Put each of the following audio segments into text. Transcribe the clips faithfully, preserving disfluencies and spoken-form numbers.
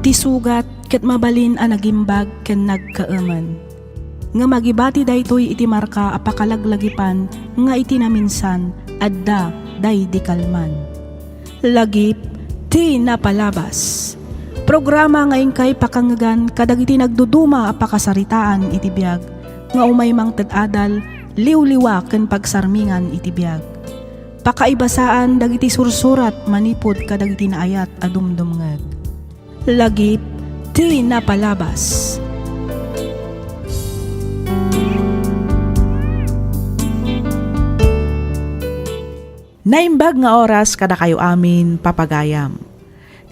Ti sugat ket mabalin a nagimbag ken nagkaemen. Ngem agibati daytoy iti marka a pakalaglagipan nga iti naminsan, adda daydi kalman. Lagip ti napalabas. Programa nga inkay pakangegan kadagiti nagduduma a pakasaritaan iti biag nga umay mangted adal, liwliwa ken pagsarmingan iti biag. Pakaibasaan dagiti sursurat manipud kadagiti naayat a dumdumngeg. Lagip ti napalabas. Naimbag nga oras kadakayo amin, papagayam.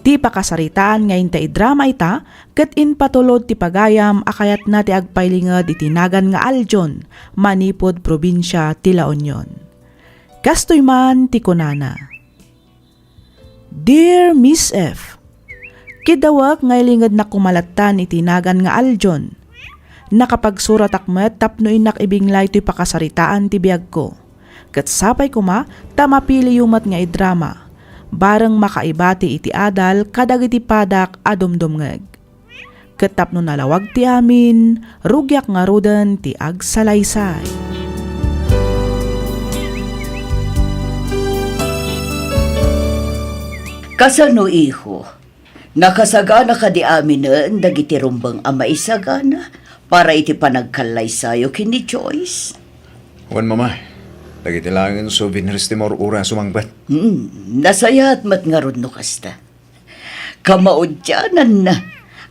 Ti pakasaritaan nga inta idrama ita ket impatulod ti pagayam a kayatna ti agpailinged iti nagan nga Aljon manipud probinsia ti La Union. Kastoy man ti kunana, Dear Miss F, kidawak nga ilingednak koma lattan iti nagan nga Aljon. Nakapagsuratak met tapno innak ibinglay toy pakasaritaan ti biagko. Ket sapay koma ta mapiliyo met nga idrama, bareng makaibati iti adal kadagiti padak a dumdumngeg. Ket tapno nalawag ti amin, rugiak ngaruden ti agsalaysay. Kasano, iho? Nakasagana kadi aminen dagiti rumbeng a maisagana para iti panagkallaysayo ken ni Joyce? Wen, Mama. Dagiti laengen souvenirs ti maur-uray a sumangpet. Hmm, nasayaat met ngarud no kasta. Kamaudiananna,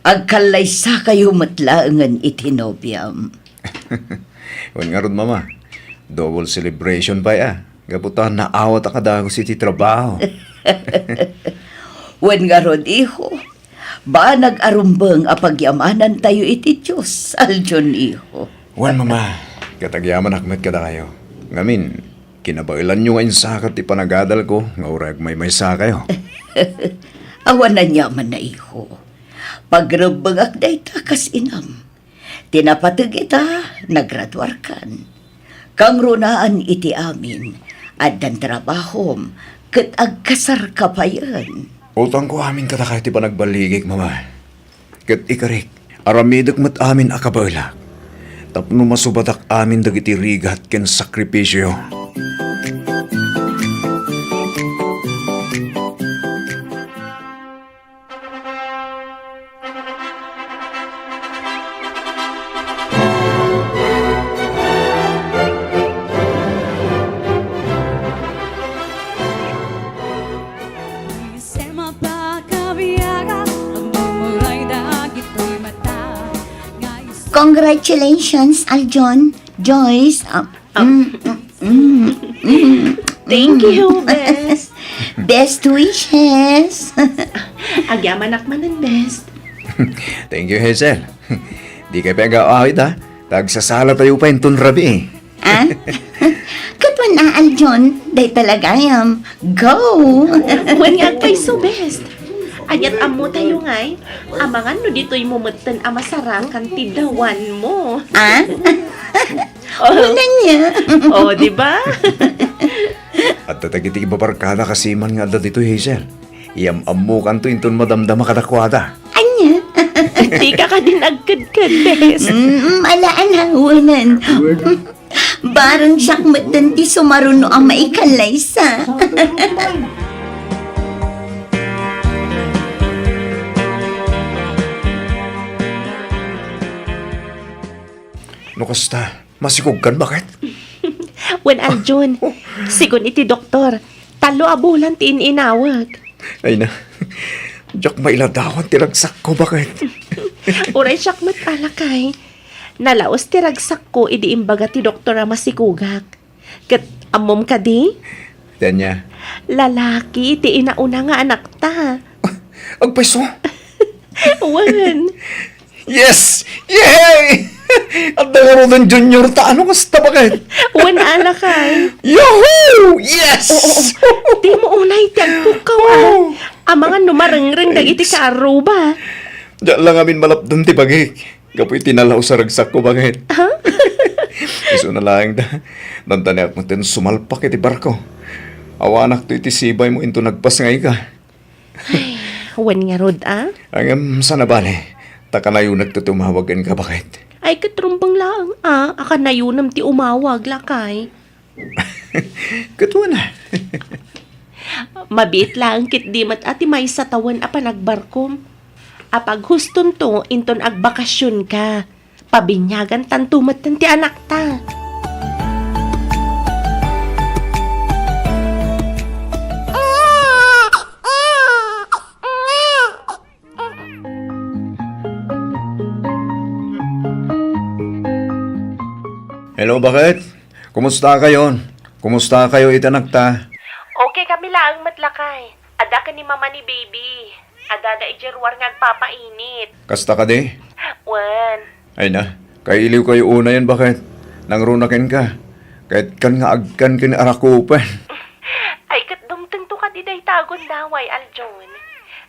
agkallaysakayo met laengen iti nobiam. Wen ngarud, Mama, double celebration pay a, gapu ta naawat a kadagus iti trabaho. Wen ngarud, iho, banag a rumbeng a pagyamanantayo iti Dios, Aljon, iho. Wen, Mama, ket agyamanak met kadakayo. Ngamin, kinabaelanyo nga insakat ti panagadalko nga uray agmaymaysakayo. Awan aniamanna, iho. Pagrebbengak dayta kas inam. Ti napateg ita, nagraduarkan. Kangrunaan iti amin, addan trabahom, ket agkasarka payen. Utangko amin kadakayo ti panagballigik, Mama. Ket ikarik, aramidek met amin a kabaelak, tapno masubadak amin dagiti rigat ken sakripisio. Congratulations, Aljon, Joyce. Ah, mm, mm, mm, mm. Thank you, Bes. Best wishes. Agyamanak manen, Bes. Thank you, Hazel. Dikay pay agaw-awid, ha? Ta agsasalatayo pay inton rabii. Ah? Ket wen a, Aljon, dayta la gayam. Go! Wen nga agpayso, Bes. Ania't ammotayo ngay, amangan no ditoymo metten a masarakan ti dawanmo. Ah? Oh. Wen ania? Oh, di ba? Adda dagiti ibabarkada kasiman nga adda ditoy, Hazel. Iyam-ammokanto inton madamdama kadakuada. Ania? Dika kadin agkedked, Bes. Mm, alaan ha, wen. Bareng siak metten ti sumaruno a maikallaysa. No kasta, masikogkan, baket? Wen, Aljon, sigun iti doktor, tallo a bulan ti in-inawag. Ay na, diak mailadawan ti ragsakko, baket? Uray siak met a, lakay. Nalaus ti ragsakko idi imbaga ti doktor a masikogak. Ket ammom kadi? Ti ania? Lalaki ti inauna nga anakta. Agpayso? Wen. Yes! Yay! Adda ngaruden junior ta, ano kasta, baket? Wen a, lakay. Yahoo! Yes! Oo, oo. Dimo unay ti agpukkaw, ah. Oh. Amangan no marengreng dagiti kaarruba. Diak la ngamin malapdan ti bagik. Gapu iti nalaus a ragsakko, baket. Ha? Isuna laeng da. Dandaniak metten sumalpak iti barko. Awanakto iti sibaymo inton nagpasngayka. Ay, Wen ngarud a? Ngem, saan a bale, ta kanayonakto ti umawag kenka, baket. Ay, ket rumbeng laeng a, a kanayonam ti umawag, lakay. Ket wen a. Mabiit laeng ketdi met a ti maysa tawen a panagbarkom. Apaghustonto inton agbakasionka. Pabiniagantanto metten ti anakta. Hello, baket? Kumusta kayon? Kumusta kayo iti anakta? Okay kami laeng met, lakay. Adda ken ni mama ni baby. Adda da idiay ruar nga agpapainit. Kasta kadi? Wen. Ay na, kailiw kayo unayen, baket? Nangruna kenka. Ket kan nga agkan ken arakupen. Ay, ket dumtengto kadi dayta a gundaway, Aljon.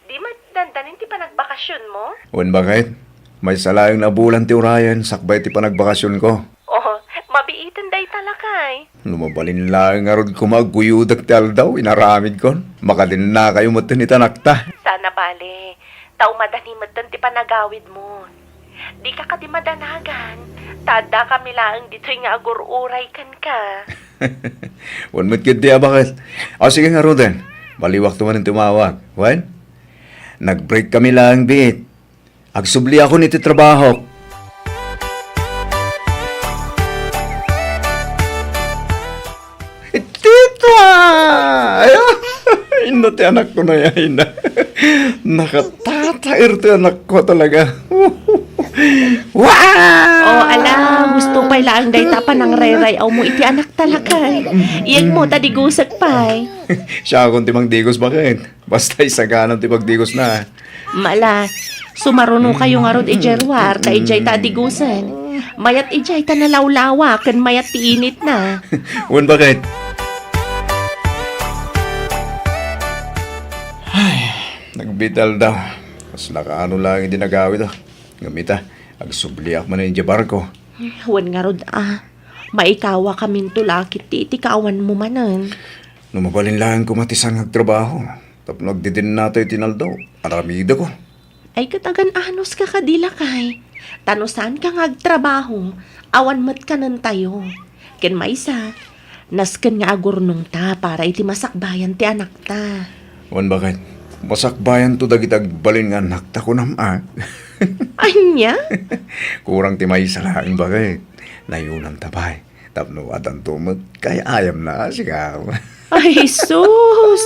Di met dandanin ti panagbakasionmo? Wen, baket? Maysa laeng a bulan ti urayen sakbay ti panagbakasionko. Oh, mabiiten dayta, lakay. No mabalin laeng ngarud koma agguyudak ti aldaw, inaramidkon. Makadennakayo metten iti anakta. Saan a bale, ta umadani metten ti panagawidmo. Dika kadi madanagan, ta addakami laeng ditoy nga agur-uray kenka. Wen met ketdi a baket. O, sige ngaruden, baliwakto manen ti umawag. Wen? Nag-break kami laeng biit. Agsubliakon iti trabahok. Tita! Ay, inno ti anakko na yan. Nakatataer ti anakko talaga. Wow! O, ala, husto pay laeng dayta a panangray-ray-awmo iti anakta, lakay. Iyegmo ta digusek pay. Siakon ti mangdigos, baket? Basta isaganam ti pagdigosna. Mala, sumarunokayo ngarud idiay ruar, ta idiay ta digusen. Mayat idiay ta nalawlawa, ken mayat ti initna. Wen, baket? Ay, nagbital daw. Kasla kaano laeng idi nagawid, a. Ngem ita, agsubliak manen idiay barko. Wen ngarud, a. Maikawakaminto la ketdi iti kaawanmo manen. No mabalin laeng koma ti saan nga agtrabaho, tapno agdidennatayo ti inaldaw, aramideko. Ay, ket agan-anuska kadi, lakay. Ta no saanka nga agtrabaho, awan met kanentayo. Ken maysa, nasken nga agurnongta para iti masakbayan ti anakta. Wen, baket, masakbayanto dagiti agbalin nga anakta, kunam a. Ania? Kurang ti maysa laeng, baket. Nayonanta pay. Tapno adanto met, kay ayamna, sika. Ay, sus!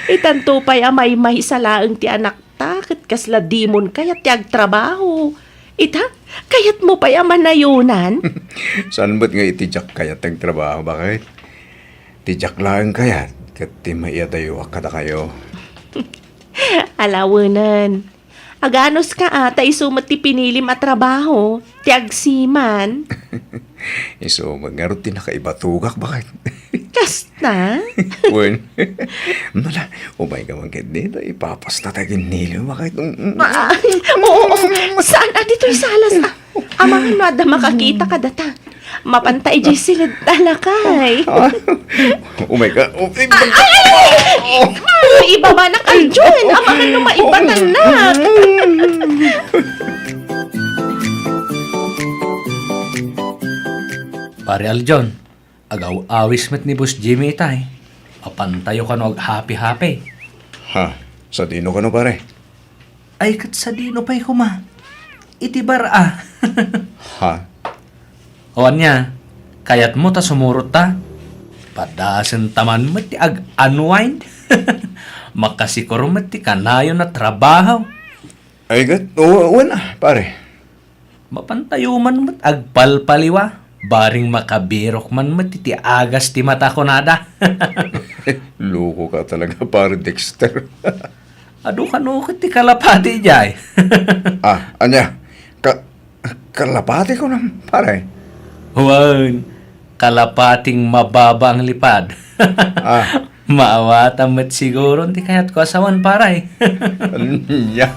Itanto pay a maymaysa laeng ti anakta, ket kasla dimon kayat ti agtrabaho. Ita, kayatmo pay a manayonan? Saan met nga iti diak kayat ti agtrabaho, baket? Ti diak laeng kayat, ket ti maiadayoak kadakayo. Alawenen. Aganuska a, ta isu met ti pinilim a trabaho, ti agsiman. Isu met ngarud ti nakaibatogak, baket? Kasta? Wen. Nala, umayka man ketdi, ta ipapasta ta ken Nilo, baket? Mm, mm. Ah, oo, oo. Saan a ditoy salas, a? Amangan no adda makakita kadata. Mapanta idiay siled ta, lakay. Ah, umayka. Oh, ay, ay, ay, ay! Ibaba na kayo dyan. Amangan no maibatannak. Pare Aljon, agaw-awis met ni Boss Jimmy itay. Apantayo kano aghapi-hapi. Ha? Sadino kano, pare? Ay, ket sadino pay koma? Iti bar a. Ha? O ania, kayatmo ta sumurot ta? Padasen ta man met ti ag-unwind. Makasikor met ti kanayon a trabaho. Ay, ket, o, wen a, pare. Mapantayo man met agpalpaliwa, bareng makabirok man met iti agas ti mata kunada. Loko ka talaga, pare Dexter. Adu kano ket ti kalapati jay. Ah, ania? Ka-, kalapati kunam, pare? Wen, kalapating mababa ang lipad. Ah. Maawatam met siguro ti kayatko a sawen, pare. Ania?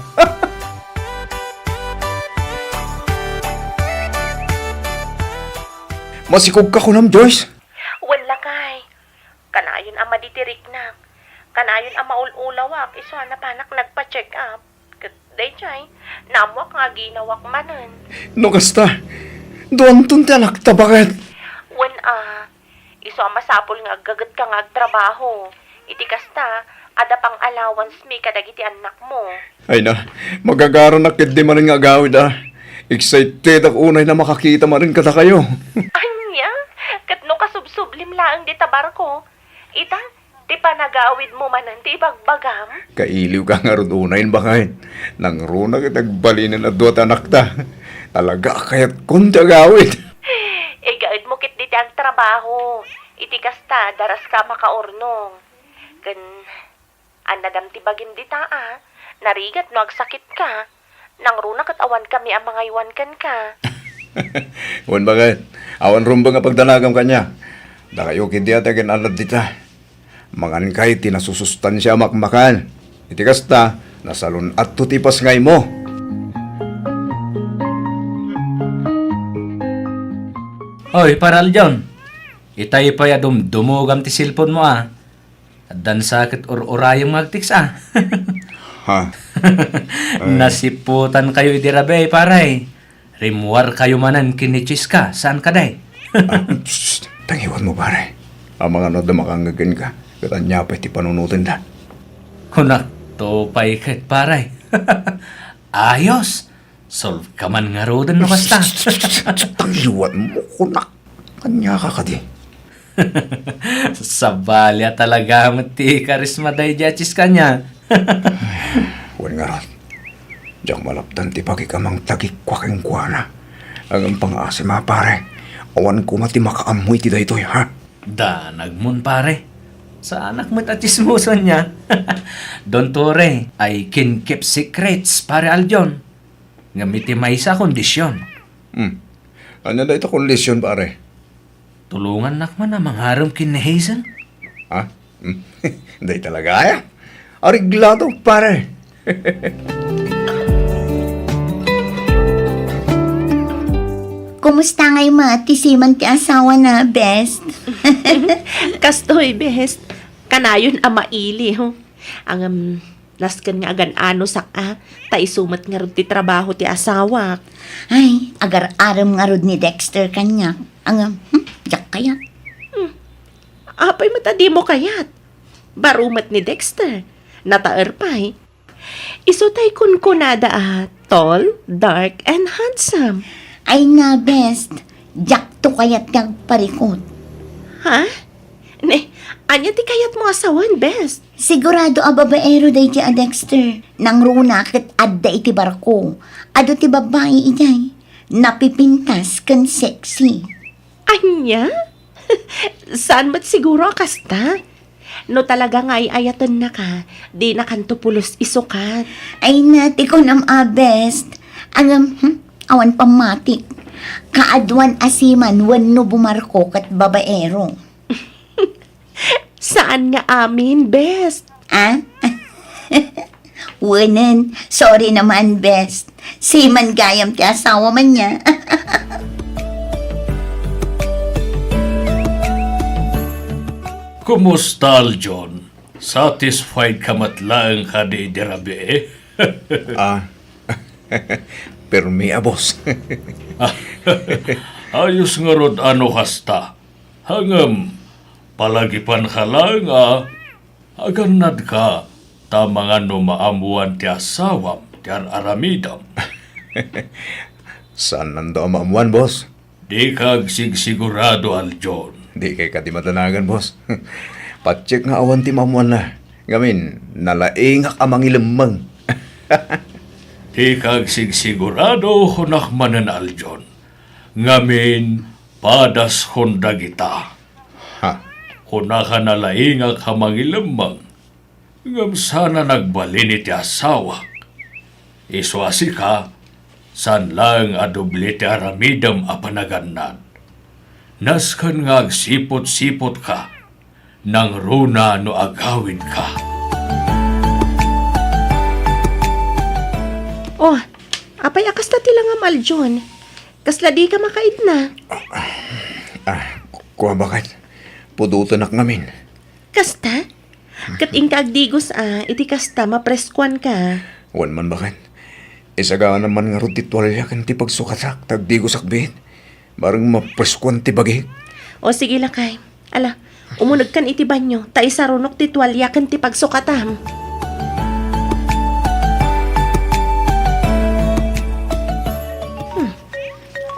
Masikog ka kunam, Joyce? Wen, lakay. Kanayon a madi ti riknak. Kanayon a maul-ulawak, isu a napanak nagpa-check up. Ket daydiay, naammoak nga aginawak manen. No kasta, duanton ti anakta, baket. Wen a, isu a masapul nga aggagetka nga agtrabaho. Iti kasta, adda pang allowance mi kadagiti annakmo. Ay na, magagaranak ketdi manen nga agawid a. Excitedak unay na makakita manen kadakayo. Ania? Ket no kasubsublim laeng dita barko? Ita, ti panagawidmo manen ti ibagbagam? Kailiwka ngarud unayen, baket. Nangruna ket agbalinen a dua ti anakta. Talaga a kayatkon ti agawid. Igaedmo ketdi ti agtrabaho. Iti kasta, daraska a makaurnong. Ken, annadam ti bagim dita a, narigat no agsakitka. Nangruna ket awankami a mangaywan kenka. Wen, baket, awan rumbeng a pagdanagam kaniak. Dakayo ketdi a ti agan-annad dita. Mangankay ti nasusustansia a makmakan. Iti kasta, nasalun-atto ti ipasngaymo. Oy, Pare Aljon. Itay pay a dumdumogam ti cellphone-mo a. Addan sa ket ur-urayem nga agtext a. Ha? Ay. Nasiputankayo idi rabii, pare. Rimmuarkayo manen ken ni Chiska, saan kadi? Ah, shh, tangiwanmo, pare. Amangan no adda makangngeg kenka, ket ania pay ti panunotenda? Kunakto pay ket, pare. Ayos! Solveka man ngaruden no kasta. Tangiwanmo, kunak. Ania ka kadi? Sabali a talaga met ti karisma daydiay a Chiska ania. Wen ngarud, diak malapdan ti pakik a mangtagikko kenkuana. Ngem pangaasim a, pare, awan koma ti makaammo iti daytoy, ha? Danagmon, pare. Saanak met a tsismoso ania. Don't worry, I can keep secrets, Pare Aljon. Ngem iti maysa a kondision. Hmm. Ania dayta kondision, pare? Tulongannak man a mangarem ken ni Hazel. Ha? Hmm. Dayta talaga aya? Areglado, pare. Kumusta ngay met ti seaman ti asawana, best? Kastoy, best. Kanayon a maili, ho. Ngem, nasken nga agan-anosak a, ta isu met ngarud ti trabaho ti asawak. Ay, agar-arem ngarud ni Dexter kaniak. Ngem, hmm, diak kayat. Hmm. Apay met a dimo kayat? Baro met ni Dexter. Nataer pay. Isu tay kunkunada a tall, dark, and handsome. Ay na, best. Diakto kayat ti agparikut. Ha? Ne, ania ti kayatmo a sawen, best? Sigurado a babaero daydiay a Dexter. Nangruna ket adda iti barko. Adu ti babbai idiay. Napipintas ken sexy. Ania? Saan met siguro a kasta? No talaga nga ay-ayatennaka, dinakanto pulos isukat. Ay na, ti kunam a, best. Ngem, hmm, awan pammatik. Kaaduan a seaman wenno bumarko ket babaero. Saan nga amin, best? Ah? Wenen, sorry naman, best. Seaman gayam ti asawa man niya. Kumusta, Aljon? Satisfied ka met laeng kadi idi rabii? Ah, permi a, boss. Ayos ngarud a no kasta. Ngem, palagipanka laeng a agannadka, ta amangan no maammoan ti asawam ti ar-aramidem. Saannanda a maammoan, boss. Dika agsigsigurado, Aljon. Dikay kadi madanagan, boss. Patiek nga awan ti maammoanna. Ngamin, nalaingak a mangilemmeng. Dika agsigsigurado, kunak manen, Aljon. Ngamin, padaskon dagita. Ha? Kunaka, nalaingak a mangilemmeng. Ngem saan a nagbalin iti asawak. Isu a sika, saan laeng a doble ti aramidem a panagannad. Nasken nga agsipot-sipotka, nangruna no agawidka. Oh, apay a kasta ti langam, Aljon? Kasla dika makaidna? Ah, ku-, kua, baket. Pudotenak ngamin. Kasta? Ket inka agdigos a, iti kasta, mapreskuanka. Wen man baket. Isagaanam man ngarud ti tualia ken ti pagsukatak, ta agdigosak biit. Bareng mapreskuan ti bagik. O, sige, lakay. Ala, umunegkan iti banyo, ta isarunok ti tualia ken ti pagsukatam. Hmm.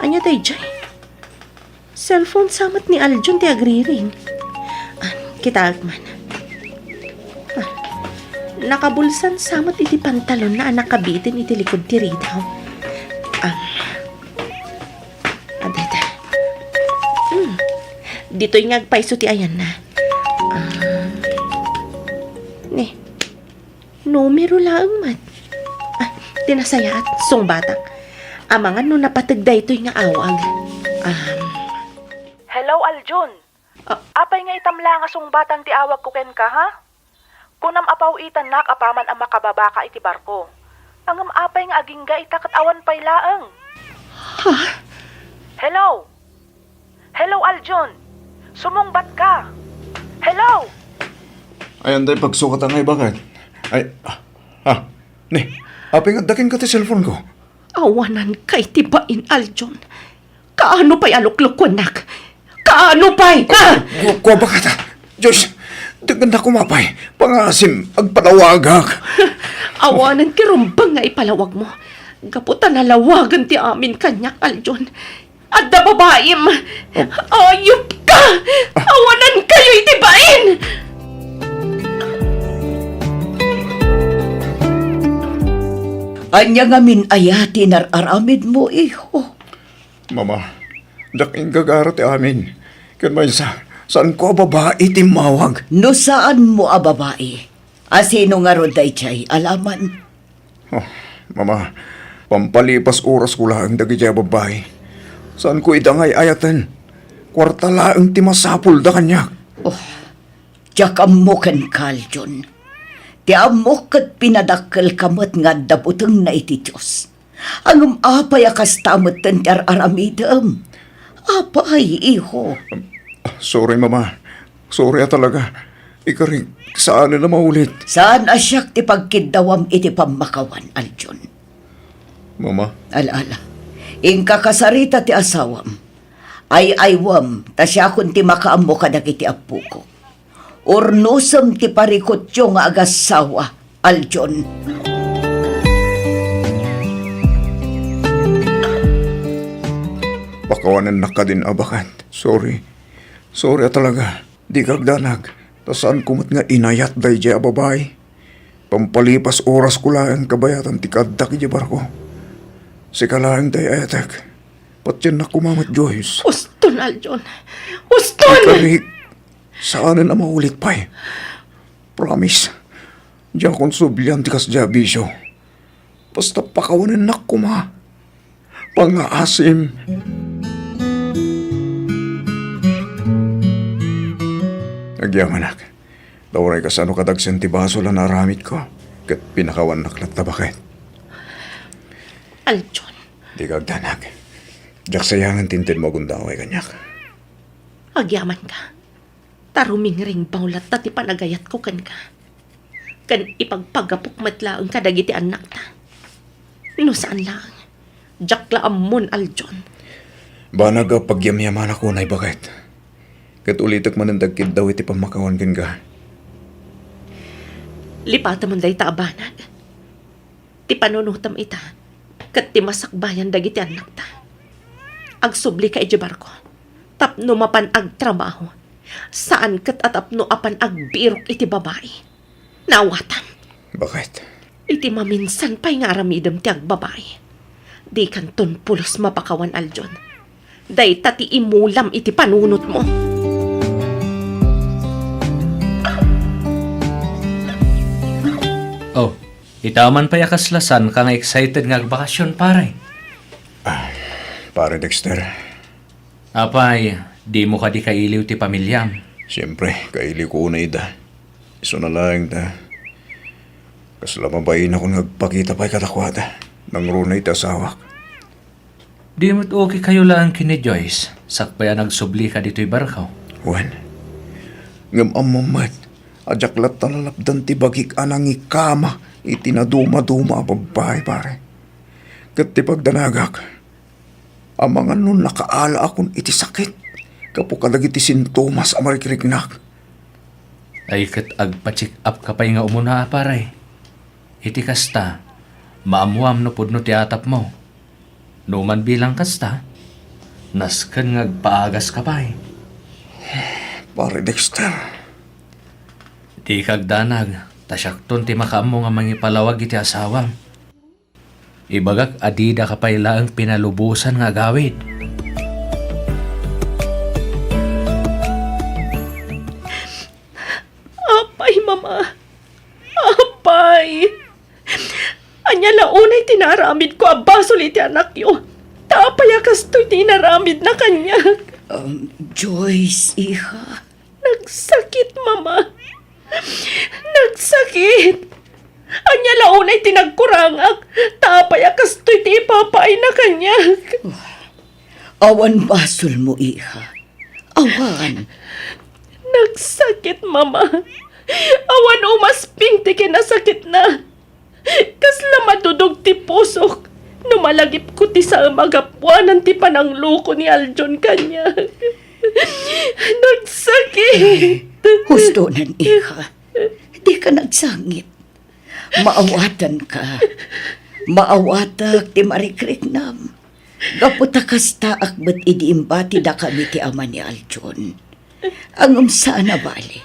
Ania daydiay? Cellphone sa met ni Aljon ti agriring. Ah, kitaek man. Ah, nakabulsan sa met iti pantalonna a nakabiten iti likod ti ridaw. Ah, adada. Hmm. Ditoy nga agpayso ti ayanna. Ah. Ni. Numero laeng met. Ah, ti nasayaat, sungbatak. Amangan no napateg daytoy nga awag. Um. Hello, Aljon. Ah. Apay nga itam la nga sungbatan ti awagko kenka, ha? Kunam a paw-itannak apaman a makababaka iti barko. Ngem apay nga agingga ita ket awan pay laeng? Ha? Hello? Hello, Aljon! Sumungbat ka! Hello! Ay, anday pagsukatan nga ibagat. Ay, ah, ah, ni, apay nga adda kenka ti cellphone ko? Awanan kay ti bain, Aljon. Kaano pay a luklukuennak? Kaano pay, ha? Ku-, ku-, kua bakata. Diyos, daganda kumapay. Pangasim, agpalawagak. Awanan ti rumbeng nga ipalawag mo. Gapu ta nalawagan ti amin kaniak, Aljon. Adda babaim! Oh. Ayup ka! Ah. Awanan kayo iti bain! Ania ngamin aya ti inar-aramid mo, iho? Mama, diak inggagara ti amin. Ken maysa, saan ko a babai ti immawag. No saan mo a babai, a sino ngarud daydiay a laman? Oh, Mama, pampalipas oras ko laeng dagiti a babbai. Saan ko ida nga ay-ayaten. Kuarta laeng ti masapulda kaniak. Oh, diak ammo kenka, Aljon. Ti ammok ket pinadakkelka met nga adda butengna iti Dios. Ngem apay a kasta metten ti ar-aramidem? Apay, iho? Sorry, Mama. Sorry a talaga. Ikarik, saan a maulit. Saan a siak ti pagkiddawam iti pammakawan, Aljon. Mama? Ala, ala. Inka kasarita ti asawam. Ay-aywem, ta siakon ti makaammo kadagiti appoko. Urnosem ti parikutyo nga agassawa, Aljon. Pakawanennak kadin, a baket. Sorry. Sorry a talaga. Dika agdanag. Ta saan ko met nga inayat daydiay a babai. Pampalipas oras ko laeng kabayatan ti kaaddak idiay barko. Sika laeng ti ay-ayatek. Patiennak koma met, Joyce. Uston, Aljon. Uston! Ikarik, saanen a maulit pay. Promise. Diakon sublian ti kasdiay a bisio. Basta pakawanennak koma. Pangaasim. Agyamanak. Ta uray kasano kadagsen ti basol a naaramidko, ket pinakawannak latta, baket. Aljon. Dika agdanag. Diak sayangen ti inted mo agundaway kaniak. Agyamanka. Ta rumingringbaw latta ti panagayatko kenka. Ken ipagpagapok met laeng kadagiti annakta. No saan laeng, diak la ammon, Aljon. Banag a pagyamyamanakon, a baket. Ket ulitek manen ti agkiddaw iti pammakawan kenka. Lipatemon dayta a banag. Ti panunotem ita, ket ti masakbayan dagiti annakta. Agsublika idiay barko, tapno mapan agtrabaho, saan ket a tapno apan agbirok iti babai. Naawatam. Baket? Iti maminsan pay nga aramidem ti agbabai, dikanton pulos mapakawan, Aljon. Dayta ti imulam iti panunotmo. Oh, ita man pay a kasla saanka nga excited nga agbakasyon, pare? Ah, Pare Dexter. Apay, dimo kadi kailiw ti pamiliam? Siempre, kailiwko unay ida. Isuna laeng ta, kasla mabainak nga agpakita pay kadakuada. Nangruna iti asawak. Di met okay kayo laeng ken ni Joyce, sakbay a nagsublika ditoy barko? Wen. Ngem ammom met, A diak latta lalapdan ti bagik a nangikama iti nadumaduma a babbai, pare. Ket ti pagdanagak, amangan no nakaalaakon iti sakit gapu kadagiti sintomas a marikriknak. Ay ket agpa-check up ka pay nga umuna, pare. Iti kasta, maammuam no pudno ti atapmo. No man bilang kasta, nasken nga agpaagas ka pay. Pare Dexter. Dika agdanag, ta siakton ti makaammo nga mangipalawag iti asawam. Ibagak a dida ka pay laeng pinalubosan nga agawid. Apay, Mama. Apay. Ania la unay ti naaramidko a basol iti anakyo? Ta apay a kastoy ti inaramidna kaniak? Um, Joyce, iha. Nagsakit, Mama. Nagsakit. Ania la unay ti nagkurangak? Ta apay a kastoy ti ipapaayna kaniak? Awan basolmo, iha. Awan. Nagsakit, Mama. Awan umasping ti kinasakitna. Kasla madudog ti pusok no malagipko ti saem a gapuanan ti panangloko ni Aljon kaniak. Nagsakit. Hustonan, iha. Dika nagsangit. Maawatanka. Maawatak ti marikriknam. Gapu ta kastaak met idi imbati dakami ti ama ni Aljon. Ngem saan a bale.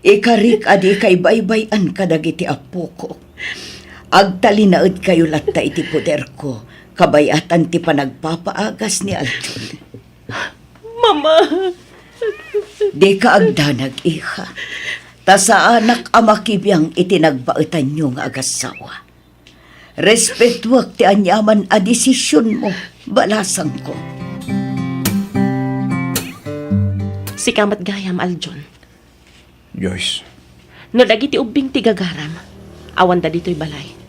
Ikarik a dika ibaybay-an kadagiti appokok. Agtalinaedkayo latta iti poderko, kabayatan ti panagpapaagas ni Aljon. Mama! Dika agdanag, iha. Ta saanak a makibiang iti nagbaetanyo nga agassawa. Respetuak ti aniaman a desisionmo, balasangko. Sika met gayam, Aljon. Joyce. No dagiti ubbing ti gagaram, awanda ditoy balay.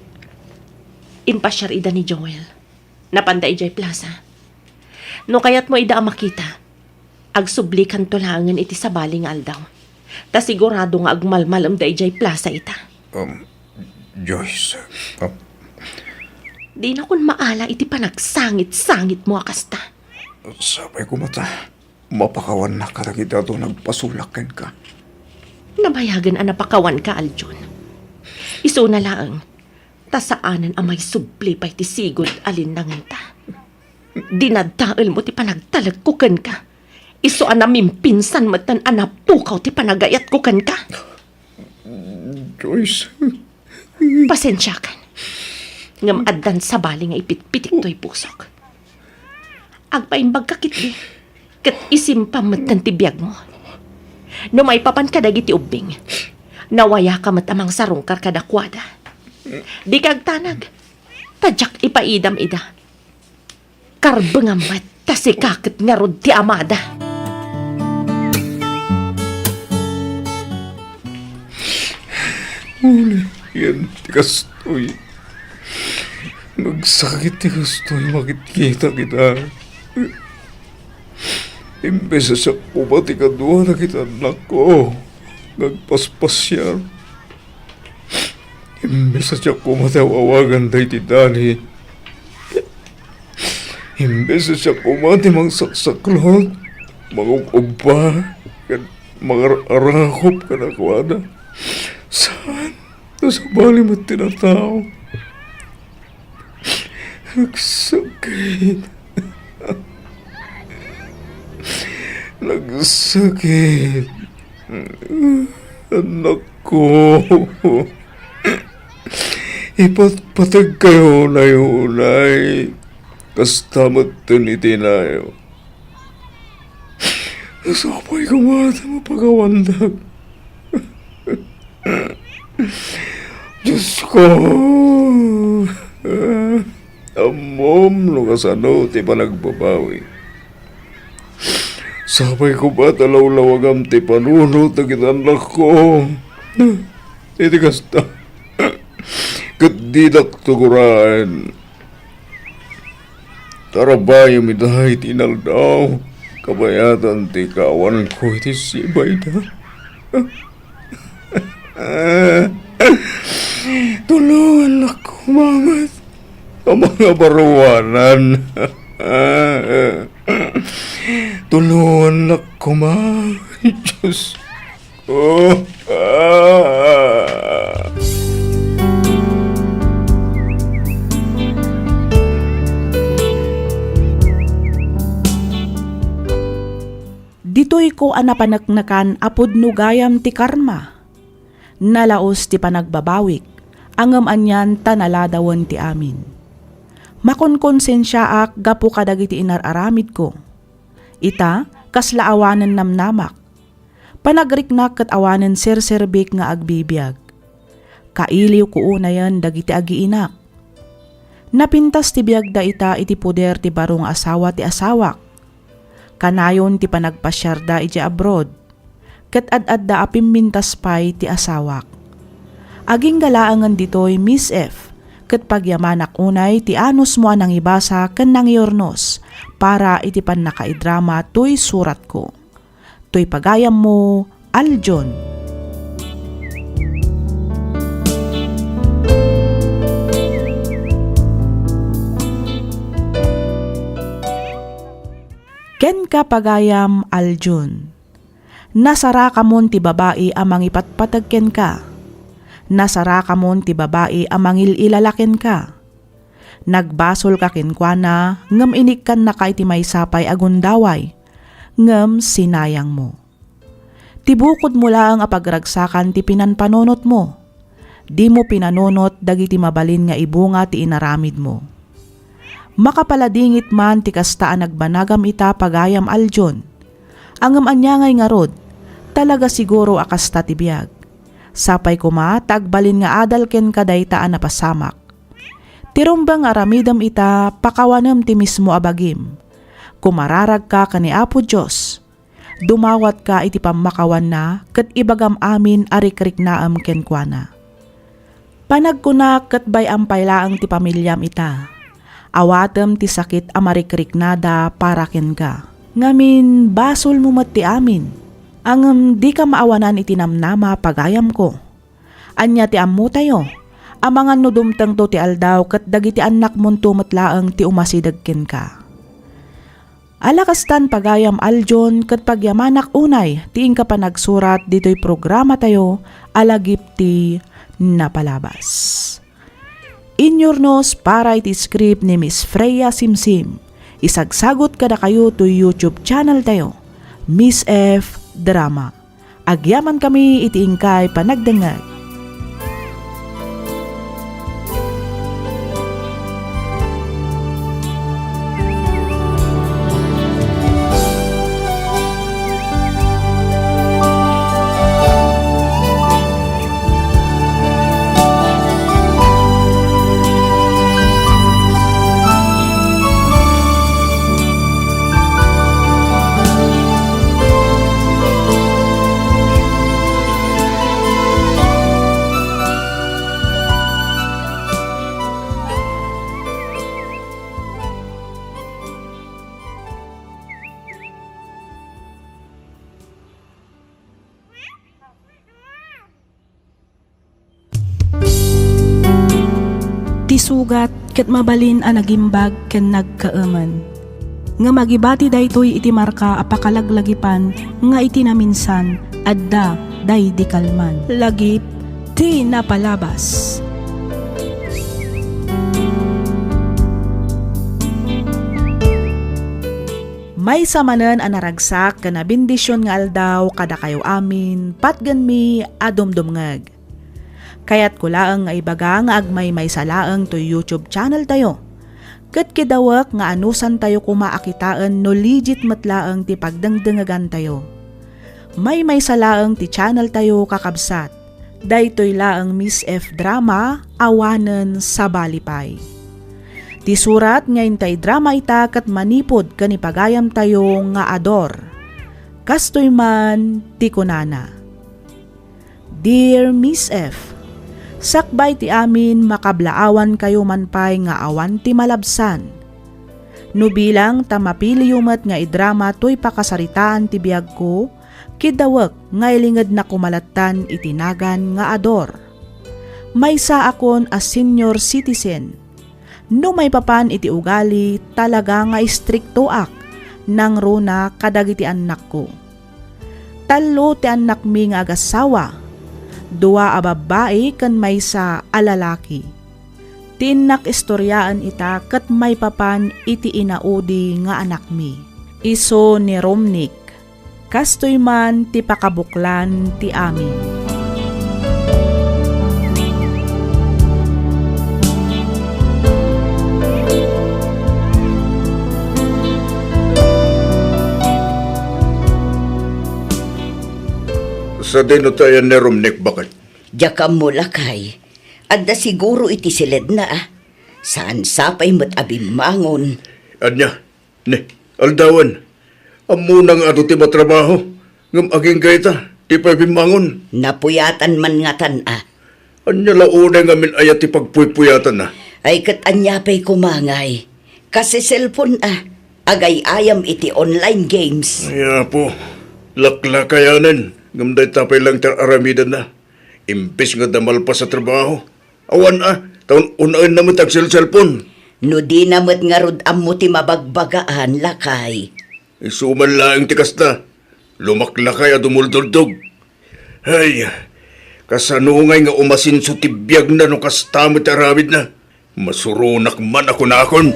Impasiar ida ni Joel. Napanda idiay plasa. No kayatmo ida a makita, agsublikanto laengen iti sabali nga aldaw. Ta sigurado nga agmalmalemda idiay plasa ita. Um, Joyce, ah, Dinakon maala iti panagsangit-sangitmo a kasta. Sapay koma ta mapakawannak kadagiti adu nagpasulak kenka. Nabayagen a napakawanka, Aljon. Isuna laeng, ta saanen a maisubli pay ti sigud a linnangenta. Dinadaelmo ti panagtalekko kenka. Isu a namimpinsan metten a napukaw ti panagayatko kenka. Joyce. Pasensiakan. Ngem addan sabali nga ipitpitik toy pusok. Agpaimbagka ketdi, ket isimpam metten ti biagmo. No maipapan kadagiti ubbing, nawayaka met a mangsarungkar kadakuada. Dika agtanag, ta diak ipaidam ida. Karbengam met ta sika ket ngarud ti amada. Uligen ti kastoy. Nagsakit ti kastoy makitkita kita. Imbes a siak koma ti kadua dagiti annakko nga agpaspasiar. Imbes a siak koma ti aw-awagan daydi Dani. Imbes a siak koma ti mangsaksaklot, mangub-ubba, ken mangar-arakop kadakuada. Saan? No sabali met ti natao. Nagsakit. Nagsakit. Annakko. Ipatpategkayo unay-unay. Kasta metten iti inayo. Sapay koma ta mapakawandak. Diosko, ammom no kasano ti panagbabawi. Sapay koma ta lawlawagam ti panunot dagiti annakko. Iti kasta, ket didak tugoraen. Tarabayem ida iti inaldaw, kabayatan ti kaawanko iti sibayda. Tulongannak koma met a mangabaruanan. Tulongannak koma, Diyos. Ditoyko a napaneknekan a pudno gayam ti karma. Nalaus ti panagbabawik, ngem anian ta naladawen ti amin. Makonkonsensiaak gapu kadagiti inar-aramidko. Ita, kasla awanen namnamak. Panagriknak ket awanen serserbik nga agbibiag. Kailiwko unayen dagiti agiinak. Napintas ti biagda ita iti poder ti baro nga asawa ti asawak. Kanayon ti panagpasiarda idiay abroad, ket ad-adda a pimmintas pay ti asawak. Agingga laengen ditoy, Miss F, ket pagyamanak unay ti anusmo a nangibasa ken nangiurnos para iti pannakaidrama toy suratko. Toy pagayammo, Aljon. Kenka, pagayam Aljon. Nasarakamon ti babai a mangipatpateg kenka. Nasarakamon ti babai a mangil-ilala kenka. Nagbasolka kenkuana, ngem inikkannaka iti maysa pay a gundaway, ngem sinayangmo. Ti bukodmo laeng a pagragsakan ti pinanpanunotmo. Dimo pinanunot dagiti mabalin nga ibunga ti inaramidmo. Makapaladingit man ti kasta a nagbanagam ita, pagayam Aljon. Ngem ania ngay ngarud, talaga siguro a kasta ti biag. Sapay koma ta agbalin nga adal kenka dayta a napasamak. Ti rumbeng nga aramidem ita, pakawanem ti mismo a bagim. Kumararagka ken ni Apo Dios. Dumawatka iti pammakawanna ket ibagam amin a rikriknaem kenkuana. Panagkunak ket bay-am pay laeng ti pamiliam ita. Awatem ti sakit a marikriknada para kenka. Ngamin, basolmo met ti amin. Ngem dika maawanan iti namnama, pagayamko. Ania ti ammotayo? Amangan no dumtengto ti aldaw ket dagiti annakmonto met laeng ti umasideg kenka. Ala kastan, pagayam Aljon, ket pagyamanak unay ti inka panagsurat ditoy programatayo a Lagip ti Napalabas. Inyurnos para iti script ni Miss Freya Simsim. Isagsagut kadakayo toy YouTube channel tayo, Miss F Drama. Agyamankami iti inkay panagdengngeg. Ti sugat ket mabalin a nagimbag ken nagkaemen. Ngem agibati daytoy iti marka a pakalaglagipan nga iti naminsan, adda daydi kalman. Lagip ti Napalabas. Maysa manen a naragsak ken a bendision nga aldaw kadakayo amin, patgenmi a dumdumngeg. Kayatko laeng nga ibaga nga agmaymaysa laeng toy YouTube channel tayo. Ket kidawek nga anusantayo koma a kitaen no legit met laeng ti pagdengdengegantayo. Maymaysa laeng ti channel tayo, kakabsat. Daytoy laeng Miss F Drama, awanen sabali pay. Ti surat nga inta idrama ita ket manipud ken ipagayamtayo nga Ador. Kastoy man ti kunana. Dear Miss F, sakbay ti amin, makablaawankayo man pay nga awan ti malabsan. No bilang ta mapiliyo met nga idrama toy pakasaritaan ti biagko, Kiddawek nga ilingednak koma lattan iti nagan nga Ador. Maysaakon a senior citizen. No maipapan iti ugali, talaga nga istriktoak nangruna kadagiti annakko. Tallo ti annakmi nga agassawa, dua a babbai ken maysa a lalaki. Ti innak istoriaen ita ket maipapan iti inaudi nga anakmi, isu ni Romnick. Kastoy man ti pakabuklan ti amin. Sadino ti ayan ni Romnick, baket? Diak ammo, lakay. Adda siguro iti siledna, a. Saan sapay met a bimmangon. Ania? Ne, aldawan. Ammona nga adu ti matrabaho, ngem agingga ita, di pay bimmangon. Napuyatan man ngatan, a. Ania la unay ngamin aya ti pagpuypuyatanna? Ay, ket ania pay koma ngay? Kas-cellphone, a. Agay-ayam iti online games. Ay, Apo, laklakayanen, ngem dayta pay lang ti ar-aramidenna. Imbes nga adda malpas a trabaho, awan a, ta un-unaenna met agselselpon. No dina met ngarud ammo ti mabagbagaan, lakay. Isu man laeng ti kasta, lumaklakay a dumulduldog. Ay, kasano ngay nga umasenso ti biagna no kasta met ti aramidna? Masuronak man a kunakon.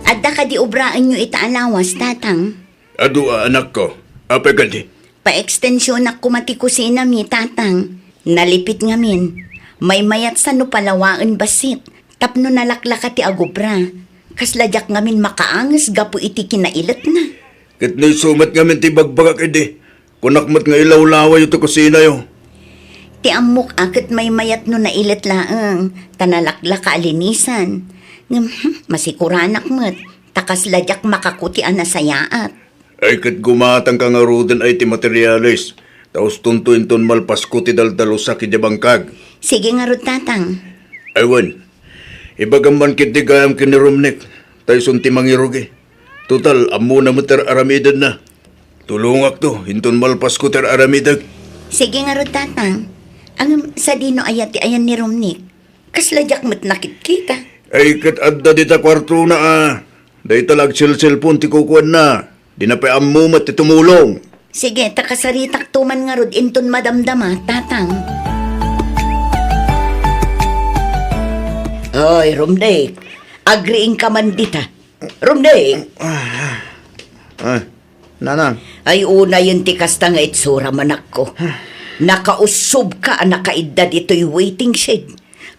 Adda kadi obraenyo ita a lawas, Tatang? Adu a, anakko. Apay kadi? Paekstensionak koma ti kusinami, Tatang. Nalipit ngamin. Maymayat sa no palawaen bassit. Tapno nalaklaka ti agubra. Kasla diak ngamin makaanges gapu iti kinailetna. Ket no isu met ngamin ti ibagbagak idi, kunak met nga ilawlawayo ti kusinayo. Ti ammok a ket maymayat no nailet laeng, ta nalaklaka a linisan. Ngem, hmm, masikuranak met, ta kasla diak makakuti a nasayaat. Ay, ket gumatangka ngaruden ay ti materiales, ta ustonto inton malpasko ti daldalusak idiay bangkag. Sige ngarud, Tatang. Ay wen, ibagam man ketdi gayam ken ni Romnick, ta isun ti mangirugi. Total, ammona met ti ar-aramidenna. Tulongakto, inton malpasko ti ar-aramidek. Sige ngarud, Tatang. Ngem, sadino aya ti ayan ni Romnick? Kasla diak met nakitkita. Ay, ket adda dita kuartona a. Dayta la agselselpon ti kukuanna. Dina pay ammo met ti tumulong. Sige, ta kasaritakto man ngarud inton madamdama, Tatang. Oy, Romnick, agriingka man dita. Romnick! Ah, ah, Nanang. Ay, unayen ti kasta nga itsuram, anakko. Nakaussobka a nakaidda ditoy waiting shed.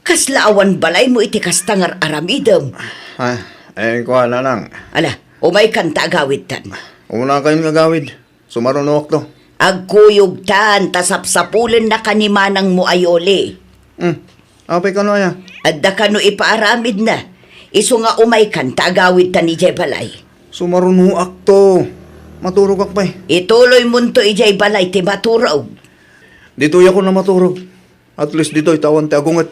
Kasla awan balaymo iti kasta nga ar-aramidem. Ah, eh, kua, Nanang. Ala, umaykan ta agawidtan. Umuna kayon nga agawid. Sumarunoakto. Agkuyogtan ta sapsapulennaka ni manangmo a Yoli. Hmm. Apay kano aya? Adda kano ipaaramidna. Isu nga umaykan ta agawidtan idiay balay. Sumarunoakto. Maturogak pay. Ituloymonto idiay balay ti maturog. Ditoyakon a maturog. At least ditoy ta awan ti agunget.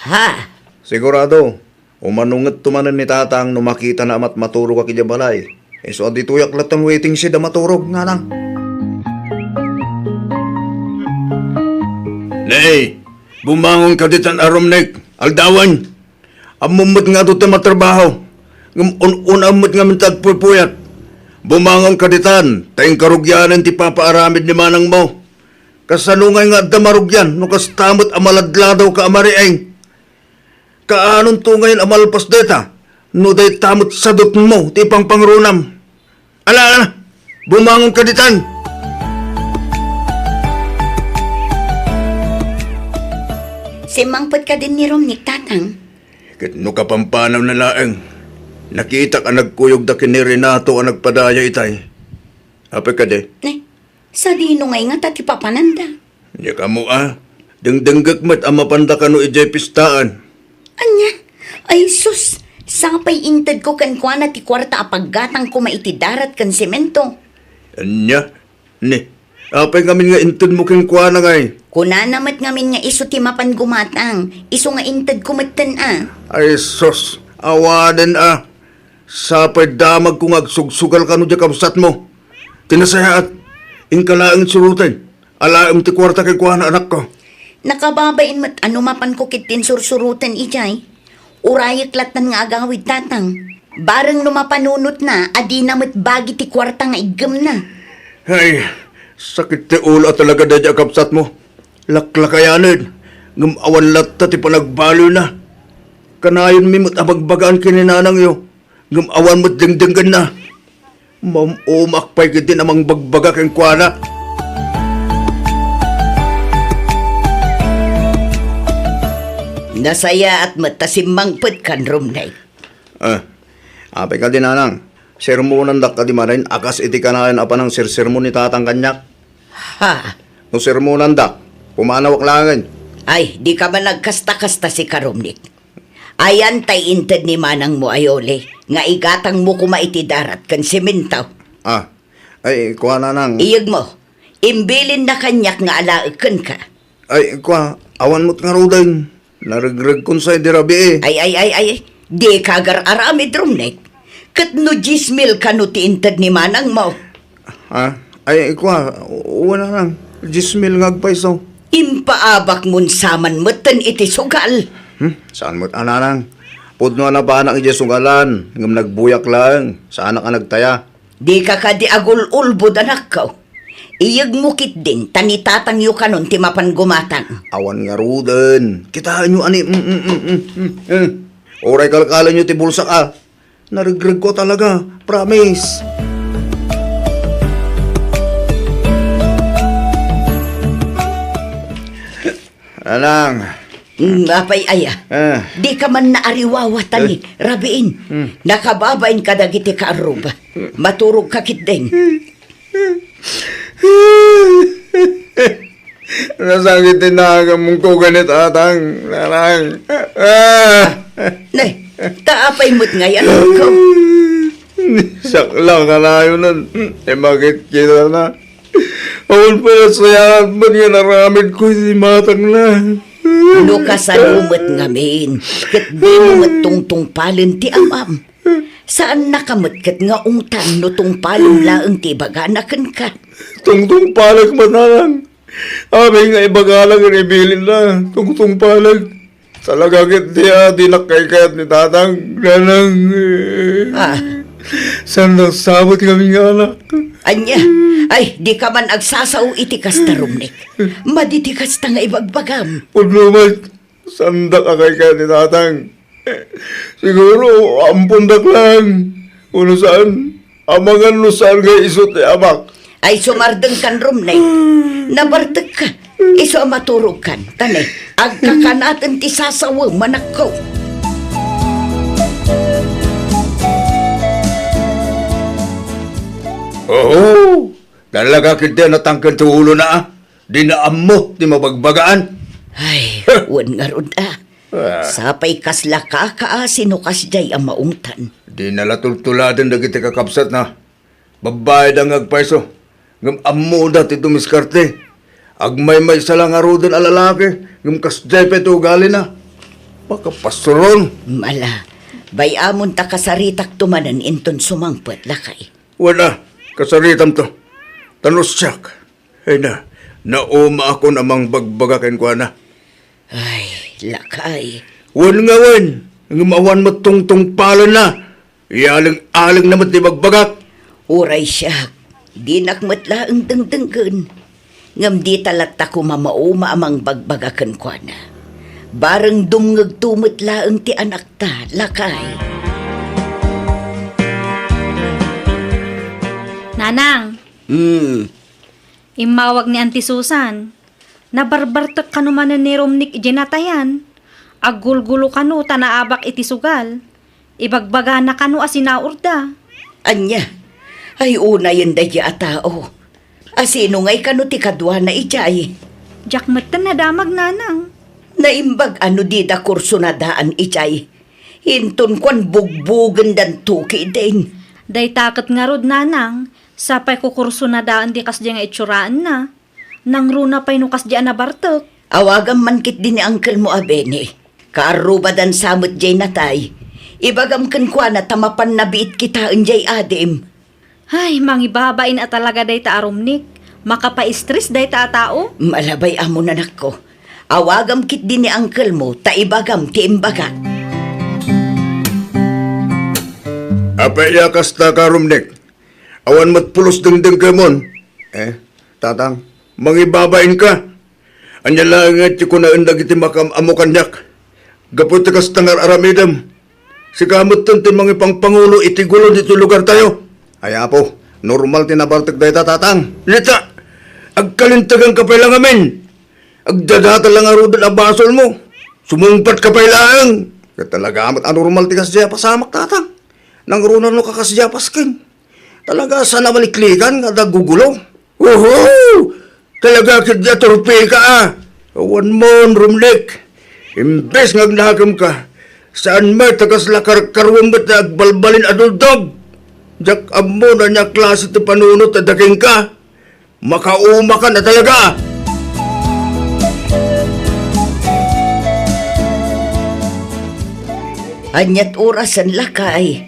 Ha? Sigurado. Umano ngetto manen ni Tatang no makitana a matmaturogak idiay balay. Isu a ditoyak latta waiting shed a maturog, Nanang. Nay, bumangonka ditan a Romnick, aldawen. Ammom met nga adu ti matrabaho. Ngem un-unam met ngamin ti agpuypuyat. Bumangonka ditan, ta inkarugianen ti papaaramid ni manangmo. Kasano ngay nga adda marugian no kasta met a maladladawka a mariing? Kaanonto ngayen a malpas dayta no dayta met sadutmo ti ipangpangrunam? Ala, ala, bumangonka ditan! Simmangpet kadin ni Romnick, Tatang. Ket no kapampanaw na laeng, nakitak a nagkuyogda ken ni Renato a nagpadaya itay. Apay kadi? Ne, sadino ngay ngata ti papananda? Diak ammo a. Dengdenggek met a mapanda kano idiay pistaan. Ania? Ay sus, sapay intedko kenkuana ti kuarta a paggatang koma iti darat ken semento. Ania? Ni, apay ngamin nga intedmo kenkuana ngay? Kunana met ngamin nga isu ti mapan gumatang, isu nga intedko metten a. Ay sus, awanen a. Sapay damagko nga agsugsugal kano diay kabsatmo. Ti nasayaat, inka laeng suroten. Alaem ti kuarta kenkuana, anakko. Nakababain met a no mapanko ketdin sursuroten idiay. Urayek lattan nga agawid, Tatang. Bareng no mapanunotna a dina met bagi ti kuarta nga iggemna. Ay, sakit ti ulo a talaga daydiay a kabsatmo. Laklakayanen, ngem awan latta ti panagbaliwna. Kanayonmi met a bagbagaan ken ni nanangyo, ngem awan met dengdenggenna. Maum-umaak pay ketdin a mangbagbaga kenkuana. Nasayaat met ta simmangpetkan, Romnek. Ah, apay kadi, nanang? Sermonandak kadi manen a kas iti kanayon a panangsersermon ni tatang kaniak? Ha? No sermonandak, pumanawak laengen. Ay, dika man agkasta-kasta, sika, Romnek. Ayan tay inted ni manangmo a Yoli nga igatangmo koma iti darat ken semento. Ah, ay, kua, nanang. Iyegmo, imbilinna kaniak nga alaek kenka. Ay, kua, awan met ngaruden. Naregregkon sa idi rabii. Ay, ay, ay, ay, dika agar-aramid, Romnek. Ket no dies mil kano ti inted ni manangmo? Ha? Ay, kua, wen, nanang, dies mil nga agpayso. Impaabakmon sa man metten iti sugal. Hmm? Saan met a, nanang? Pudno a napanak idiay sugalan, ngem nagbuyak laeng, saanak a nagtaya. Dika kadi agul-ulbod, anakko. Iyegmo ketdin, ta ni tatangyo kanon ti mapan gumatang. Awan ngaruden. Kitaenyo ani, mm, mm, mm, mm, mm. Uray kalkalenyo ti bulsak a. Naregregko talaga, promise. Anang. Mm, apay aya? Ah. Dika man naariwawa ta ni Eh? Rabiin. Mm. Nakababain kadagiti kaarruba. Maturog ka ketdin. Nasakit ti nagamko ken ni tatang, nanang. Ah! Ne, ta apay met ngay, anakko? Sakla kanayonen, ti makitkitana. Awan pay a sayaat met nga inaramidko iti matangna. No kasano met ngamin, ket dimo met tungtungpalen ti amam. Saannaka met ket nga ungtan no tungpalem laeng ti ibagana kenka. Tungtungpalek met, nanang. Amin nga ibagana ken ibilinna, tungtungpalek. Talaga ketdi a dinak kaykayat ni tatang, nanang. Ah. Saan nagsabot ngamin nga anak? Ania? Ay, dika man agsasao iti kasta, Romnek. Madi ti kasta nga ibagbagam. Pudno met, saandak a kaykayat ni tatang. Siguro, ampondak laeng. Wenno saan, amangan no saan nga isu ti amak. Ay, sumardengkan, Romnek. Nabartekka. Isu a maturogkan. Ta ne, agkakanaten ti sasawem, anakko. Oho! Talaga ketdi a natangken ti ulona, a. Dina ammo ti mabagbagaan. Ay, wen ngarud, a. Ah. Sapay kasla kakaasi no kasdiay a maungtan. Dina la tultuladen dagiti kakabsatna. Babbai da nga agpayso, ngem ammoda ti dumiskarte. Agmaymaysa la ngaruden a lalaki, ngem kasdiay pay ti ugalina. Makapastoron. Mala, bay-amon ta kasaritakto manen inton sumangpet, lakay. Wen a, kasaritamto. Ta no siak, ay na, naumaakon a mangbagbaga kenkuana. Ay, lakay. Wen nga wen, ngem awan met tungtungpalenna. Ialeng-alengna met ti bagbagak. Uray siak, dinak met laeng dengdenggen. Ngem dita latta koma mauma a mangbagbaga kenkuana. Bareng dumngegto met laeng ti anakta, lakay. Nanang. Hmm. Immawag ni Auntie Susan. Nabarbartek kano manen ni Romnick idiay natayan. Aggulgulo kano ta naabak iti sugal. Ibagbagana kano a sinaurda. Ania? Ay, unayen daydiay a tao. Asino ngay kano ti kaduana idiay? Diak metten nadamag, nanang. Naimbag a no dida kursunadaan idiay. Inton kuan, bugbogendanto ketdin. Dayta ket ngarud, nanang, sapay kukursunadaan di kasdiay nga itsurana. Nangruna pay no kasdiay a nabartek. Awagam man ketdi ni angkelmo a Benny. Kaarrubadan sa met diay natay. Ibagam kenkuana ta mapanna biit kitaen jay adim. Ay, mangibabain a talaga dayta a rumnik. Makapa-stress dayta a tao. Malabay amon, anakko. Awagam ketdi ni uncle mo ta ibagam ti imbagak. Apay a kasta ka, rumnik? Awan met pulos dengdengkemon. Eh, tatang, mangibabain ka. Ania laeng nga ti kunaen dagiti makaam-ammo kaniak? Gapu ti kasta nga ar-aramidem, sika metten ti mangipangpangulo iti gulo ditoy lugartayo. Ay, apo, normal ti nabartek dayta, tatang. Nita, agkalinteganka pay la ngamin. Agdadata la ngaruden a basolmo. Sumungpatka pay laeng. Ket talaga met a normal ti kasdiay a pasamak, tatang. Nangruna no kakasdiay a pasken. Talaga saan a maliklikan nga adda gugulo. Oho! Talaga ketdi a turpika a. Awanmon, rumnik. Imbes nga agnakemka, saan met a kasla karkaruem met nga agbalbalin a duldog. Diak ammo no ania klase ti panunot a da kenka. Makaumakan a talaga! Aniat orasen, lakay?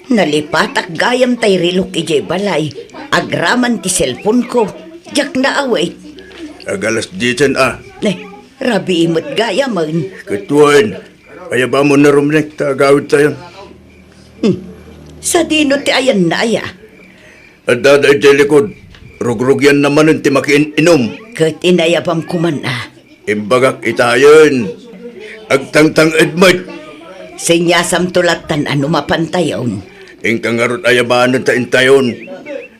Nalipatak gayam tay rilok idiay balay. Agraman ti cellphone-ko. Diak naawit. Ag-alas diesen a. Eh, rabii met gayamen. Ket wen, ayabamon ni rumnik ta agawidtayon. Hmm. Sadino ti ayanna aya? Adda da idiay likod, rugrugianna manen ti makiin-inum. Ket inayabam koman a. Imbagak itayen, agtangtang-ed met. Seniasamto lattan a no mapantayon. Inka ngarud ayabanen ta intayon.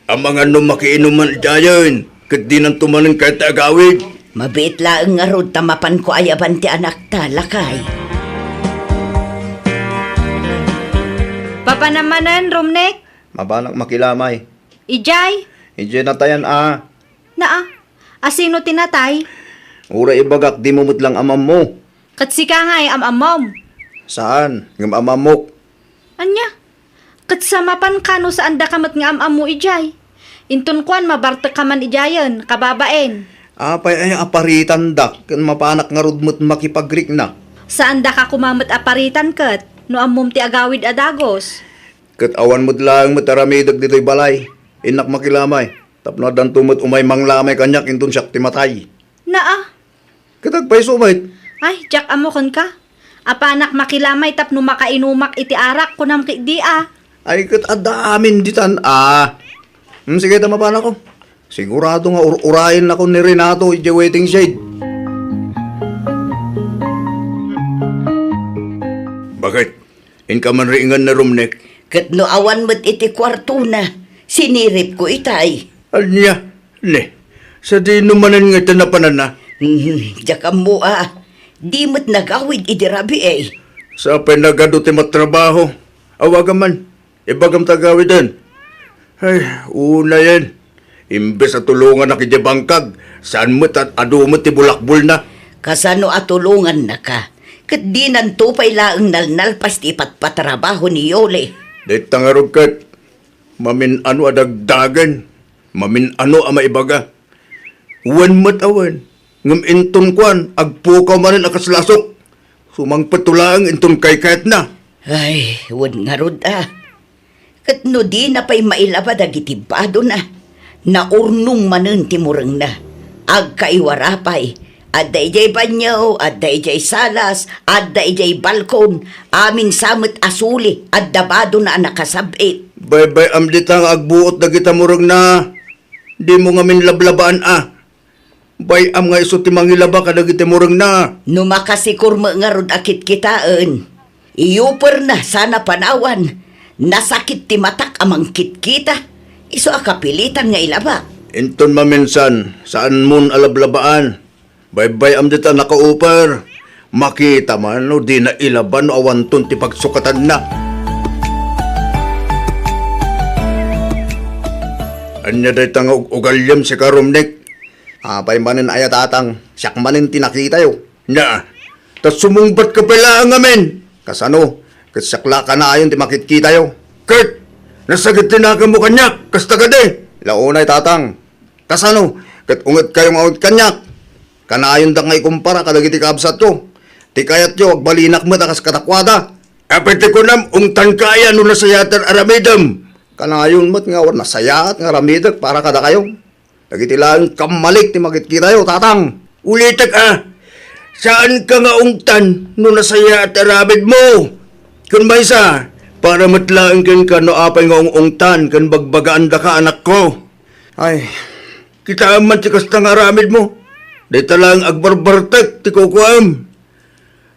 Amangan no makiinuman idiayen, ket dinanto manen kayat ti agawid. Mabiit laeng ngarud ta mapanko ayaban ti anakta, lakay. Papanam manen, rumnik? Mabanak makilamay. Idiay? Idiay natayan a. Naa, asino ti natay? Uray ibagak, dimo met lang am-ammo. Ket sika ngay am-ammom? Saan, ngem am-ammok. Ania? Ket sa mapan kano saandaka met nga am-ammo idiay? Inton kuan, mabartekka man idiayen, kababain. Apay aya a paritandak, ken mapanak ngarud met makipagrikna? Saandaka koma met a paritan ket, no ammom ti agawid a dagus. Ket awan met laeng met aramidek ditoy balay. Innak makilamay, tapno addanto met umay manglamay kaniak inton siak ti matay. Naa. Ket agpayso met. Ay, diak ammo kenka. Apanak makilamay tapno makainumak iti arak, kunam ketdi a. Ay, ket adda amin ditan a. Hmm, sige, ta mapanakon. Sigurado nga ur-urayennakon ni Renato idiay waiting shed. Bakit? Inka man riingen ni rumnik? Ket no awan met iti kuartona, siniripko itay. Ania? Ne, sadino manen nga ita napananna? Hmm, diak ammo a. Di met nagawid idi rabii. Sapay nagadu ti matrabaho. Awagam man. Ibagam ta agawiden. Ay, unayen. Imbes a tulongannak idiay bangkag, saan met a adu met ti bulakbolna. Kasano a tulongannaka? Ket dinanto pay laeng nalnalpas ti ipatpatrabaho ni Yoli. Dayta ngarud ket, mamin-ano a dagdagen, mamin-ano a maibaga. Wen met a wen, ngem inton kuan, agpukaw manen a kas lasok. Sumangpetto laeng inton kaykayatna. Ay, wen ngarud a. Ket no dina pay mailaba dagiti badona, naurnong manen ti murengna. Agkaiwara pay, adda idiay banio, adda idiay salas, adda idiay balkon, amin sa met a suli, adda badona a nakasab-it. Baybay-am dita nga agbuot dagita murengna. Dimo ngamin lablabaan a. Bay-am nga isu ti mangilaba kadagiti murengna. No makasikur met ngarud a kitkitaen, iyuperna sana panawan. Nasakit ti matak a mangkitkita. Isu a kapilitan nga ilabak. Inton maminsan, saanmon a lablabaan. Baybay-am dita nakauper. Makita man no dina ilaban no awanton ti pagsukatanna. Ania dayta nga ug-ugaliem, sika, Romnek? Apay manen aya, tatang, siak manen ti nakitayo. Nia, ta sumungbatka pay laeng ngamin. Kasano? Ket siak la kanayon ti makitkitayo. Ket nasakit ti nakemmo kaniak, kasta kadi? La unay, tatang. Kasano? Ket ungedkayo nga unged kaniak. Kanayondak nga ikumpara kadagiti kabsatko. Ti kayatyo, agbalinak met a kas kadakuada. Apay ti kunam, ungtanka aya no nasayaat ti aramidem? Kanayon met nga awan nasayaat nga aramidek para kadakayo. Dagiti laeng kammalik ti makitkitayo, Tatang. Ulitek a, saanka nga ungtan no nasayaat ti aramidmo. Ken maysa, para met laeng kenka no apay nga ung-ungtan ken bagbagaandaka, anakko. Ay, kitaem man ti kasta nga aramidmo. Dayta laeng agbarbartek ti kukuam.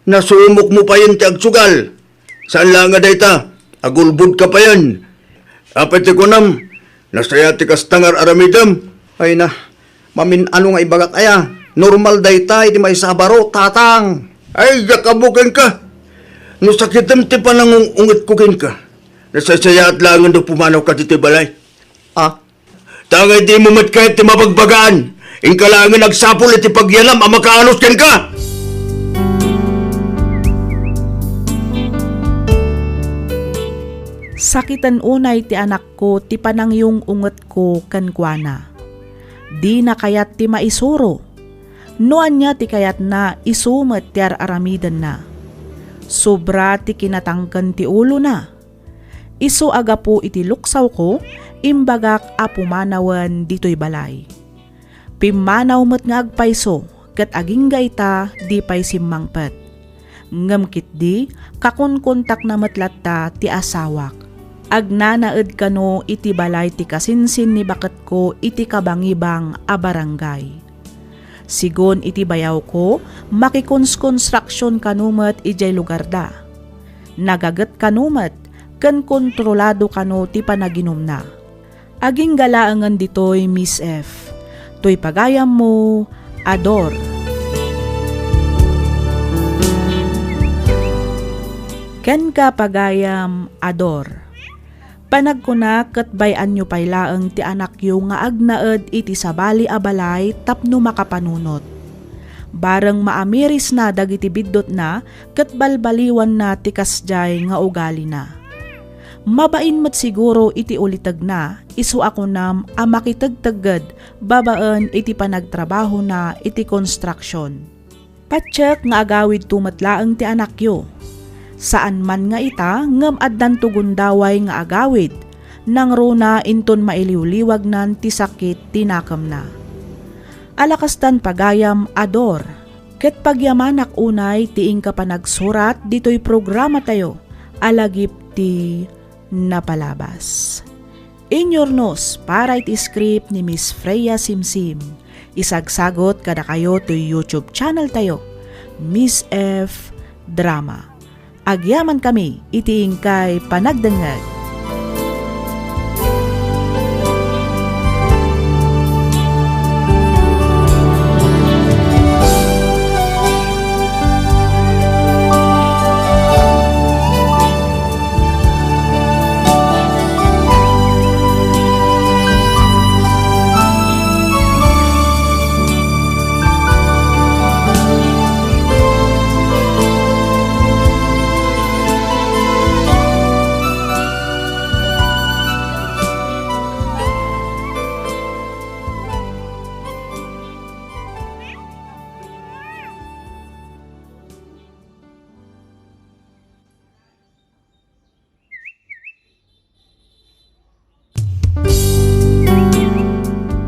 Nasumokmo payen ti agsugal. Saan laeng a dayta, agulbodka payen. Apay ti kunam, nasayaat ti kasta nga ar-aramidem? Ay na, mamin-ano nga ibagak aya? Normal dayta iti maysa a baro, Tatang. Ay, diak ammo kenka. No sakitem ti panangung-ungetko kenka, nasaysayaat laengen no pumanawka ditoy balay. Ah, Ta nga idi mo met kayat ti mabagbagaan, inka laengen agsapul iti pagyanam a makaanus kenka. Sakiten unay ti anakko ti panangyung-ungetko kenkuana. Dina kayat ti maisuro. No ania ti kayatna, isu met ti ar-aramidenna. Sobra ti kinatangken ti ulona. Isu a gapu iti luksawko, imbagak a pumanawen ditoy balay. Pimmanaw met nga agpayso, ket agingga ita, di pay simmangpet. Ngem ketdi, kakunkontakna met latta ti asawak. Agnanaed kano iti balay ti kasinsin ni baketko iti kabangibang a barangay. Sigun iti bayawko, makikonstruction kano met idiay lugarda. Nagaget kano met ken kontrolado kano ti panaginumna. Agingga laengen ditoy, Miss F. Toy pagayammo, Ador. Kenka, pagayam, Ador. Panagkuna ket bay-anyo pay laeng ti anakyo nga agnaed iti sabali a balay tapno makapanunot. Bareng maamirisna dagiti biddutna ket balbaliwanna ti kasdiay nga ugalina. Mabain met siguro iti ulitegna, isu a kunam a makitegtegged babaen iti panagtrabahona iti konstruksion. Patiek nga agawidto met laeng ti anakyo. Saan man nga ita, ngem addanto gundaway nga agawid, nangruna inton mailiwliwagnan ti sakit ti nakemna. Ala kastan, pagayam, Ador, ket pagyamanak unay ti inka panagsurat ditoy programatayo a lagip ti napalabas. Inyurnos para iti script ni Miss Freya Simsim. Isagsagot kadakayo toy YouTube channel tayo, Miss F Drama. Agyaman kami iti inkay panagdengngeg.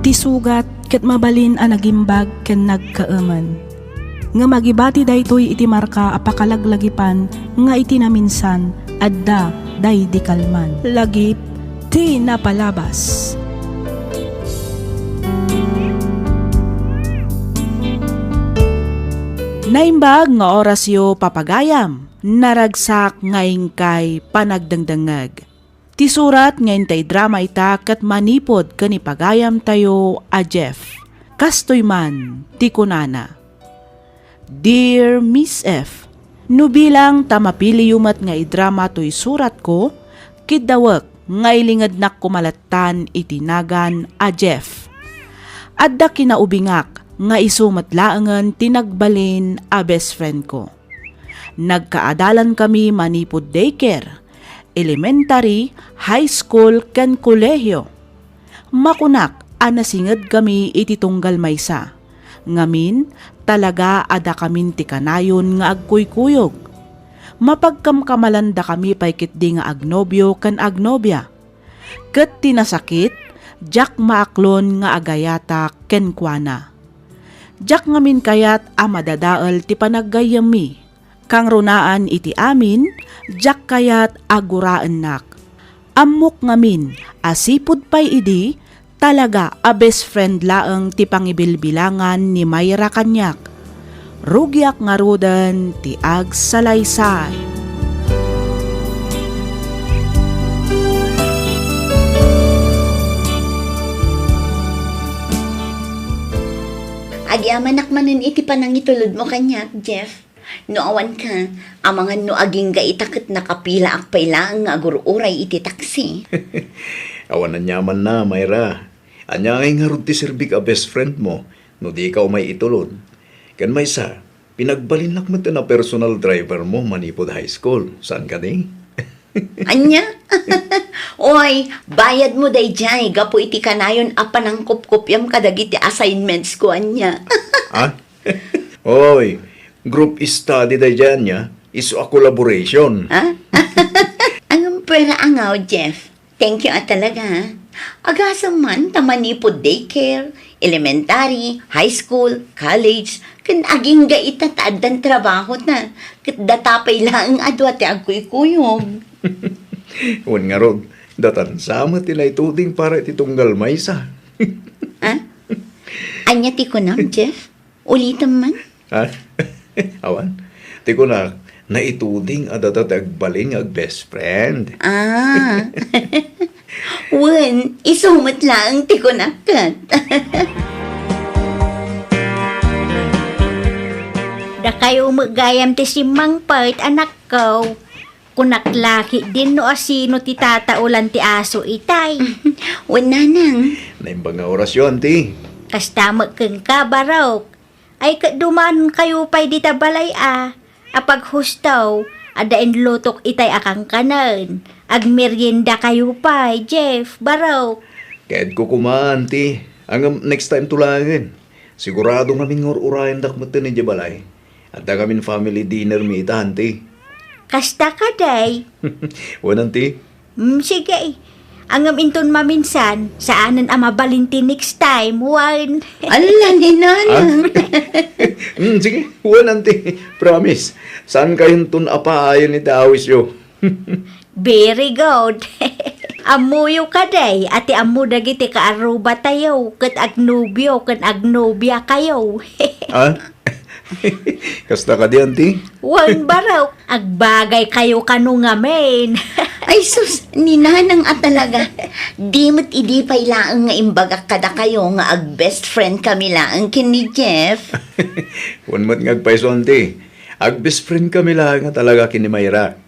Ti sugat ket mabalin a nagimbag ken nagkaemen. Ngem agibati daytoy iti marka a pakalaglagipan nga iti naminsan adda daydi kalman. Lagip ti napalabas. Naimbag nga orasyo, papagayam. Naragsak nga inkay panagdengdengngeg. Ti surat nga intay drama ita ket manipud ken ni pagayamtayo a Jeff. Kastoy man ti kunana, "Dear Miss F, no bilang ta mapiliyo met nga idrama toy suratko, kiddawek nga ilingednak koma lattan iti nagan a Jeff. Adda kinaubingak nga isu met laengen ti nagbalin a best friend ko. Nagkaadalankami manipud daycare, elementary, high school, ken kolehio. Makunak a nasingedkami iti tunggal maysa. Ngamin, talaga a dakamin ti kanayon nga agkuykuyog. Mapagkamkamalandakami pay ketdi nga agnobio ken agnobia. Ket ti nasakit, diak maaklon nga agayatak kenkuana. Diak ngamin kayat a madadael ti panaggayyemmi. Kangrunaan iti amin, diak kayat a guraennak. Ammok ngamin a sipud pay idi, talaga a best friend laeng ti pangibilbilangan ni Myra kaniak. Rugiak ngaruden ti agsalaysay. Agyamanak manen iti panangitulodmo kaniak, Jeff. No awan ka, amangan no agingga ita ket nakapilaak pay laeng nga agur-uray iti taksi. Awan aniamanna, Myra. Ania ngay ngarud ti serbik a best friend mo no dika umay itulod? Ken maysa, pinagbalinnak met a personal driver mo manipud high school. Saan kadi? Ania? Oy, bayadmo daydiay gapu iti kanayon a panangkupkuppiam kadagiti assignments ko, ania? Ah? Oy, group study daydiay, ania? Isu a collaboration. Ha? Ang pera angaw, Jeff. Thank you a talaga, ha? Agasem man ta manipud daycare, elementary, high school, college, ken agingga ita ta addan trabaho ta, ket data pay laeng a dua ti agkuykuyog. Wen ngarud, datan sa met ti naituding para iti tunggal maysa. Ha? Ania ti kunam, Jeff? Ulitem man? Ha? Awan. Ti kunak, naituding a data ti agbalin nga ag-best friend. Ah. Wen, isu met laeng ti kunak ket. Dakayo met gayam ti simmangpet, anakko. Kunak la ketdin no asino ti tataolan ti aso itay. Wen, nanang. Naimbag nga orasyo, anti. Kasta met kenka, barok. Ay, ket dumankayo pay dita balay a, a paghusto, adda inlutok itay a kankanen. Agmeriendakayo pay, Jeff, barok. Kaedko koma, anti. Ngem next time to laengen. Sigurado ngamin nga ur-urayendak metten idiay balay. Adda ngamin family dinner mi ita, anti. Kasta kadi? Wen, anti? Mm, sige. Ngem inton maminsan, saanen a mabalin ti next time, wen. Ala, ni Nanang. Ah? Mm, sige, wen, anti. Promise. Saan kayo inton apaayen iti awisyo? Very good. Ammoyo kadi, a ti ammo dagiti kaarrubatayo, ket agnobio ken agnobiakayo. Ah? Kasta kadi, anti? Wen, barok, agbagaykayo kano ngamin. Ay sus, ni Nanang a talaga. Di met idi pay laeng nga imbagak kadakayo nga ag-best friend kami laeng ken ni Jeff. Wen met nga agpayso, anti. Ag-best friend kami laeng a talaga ken ni Myra.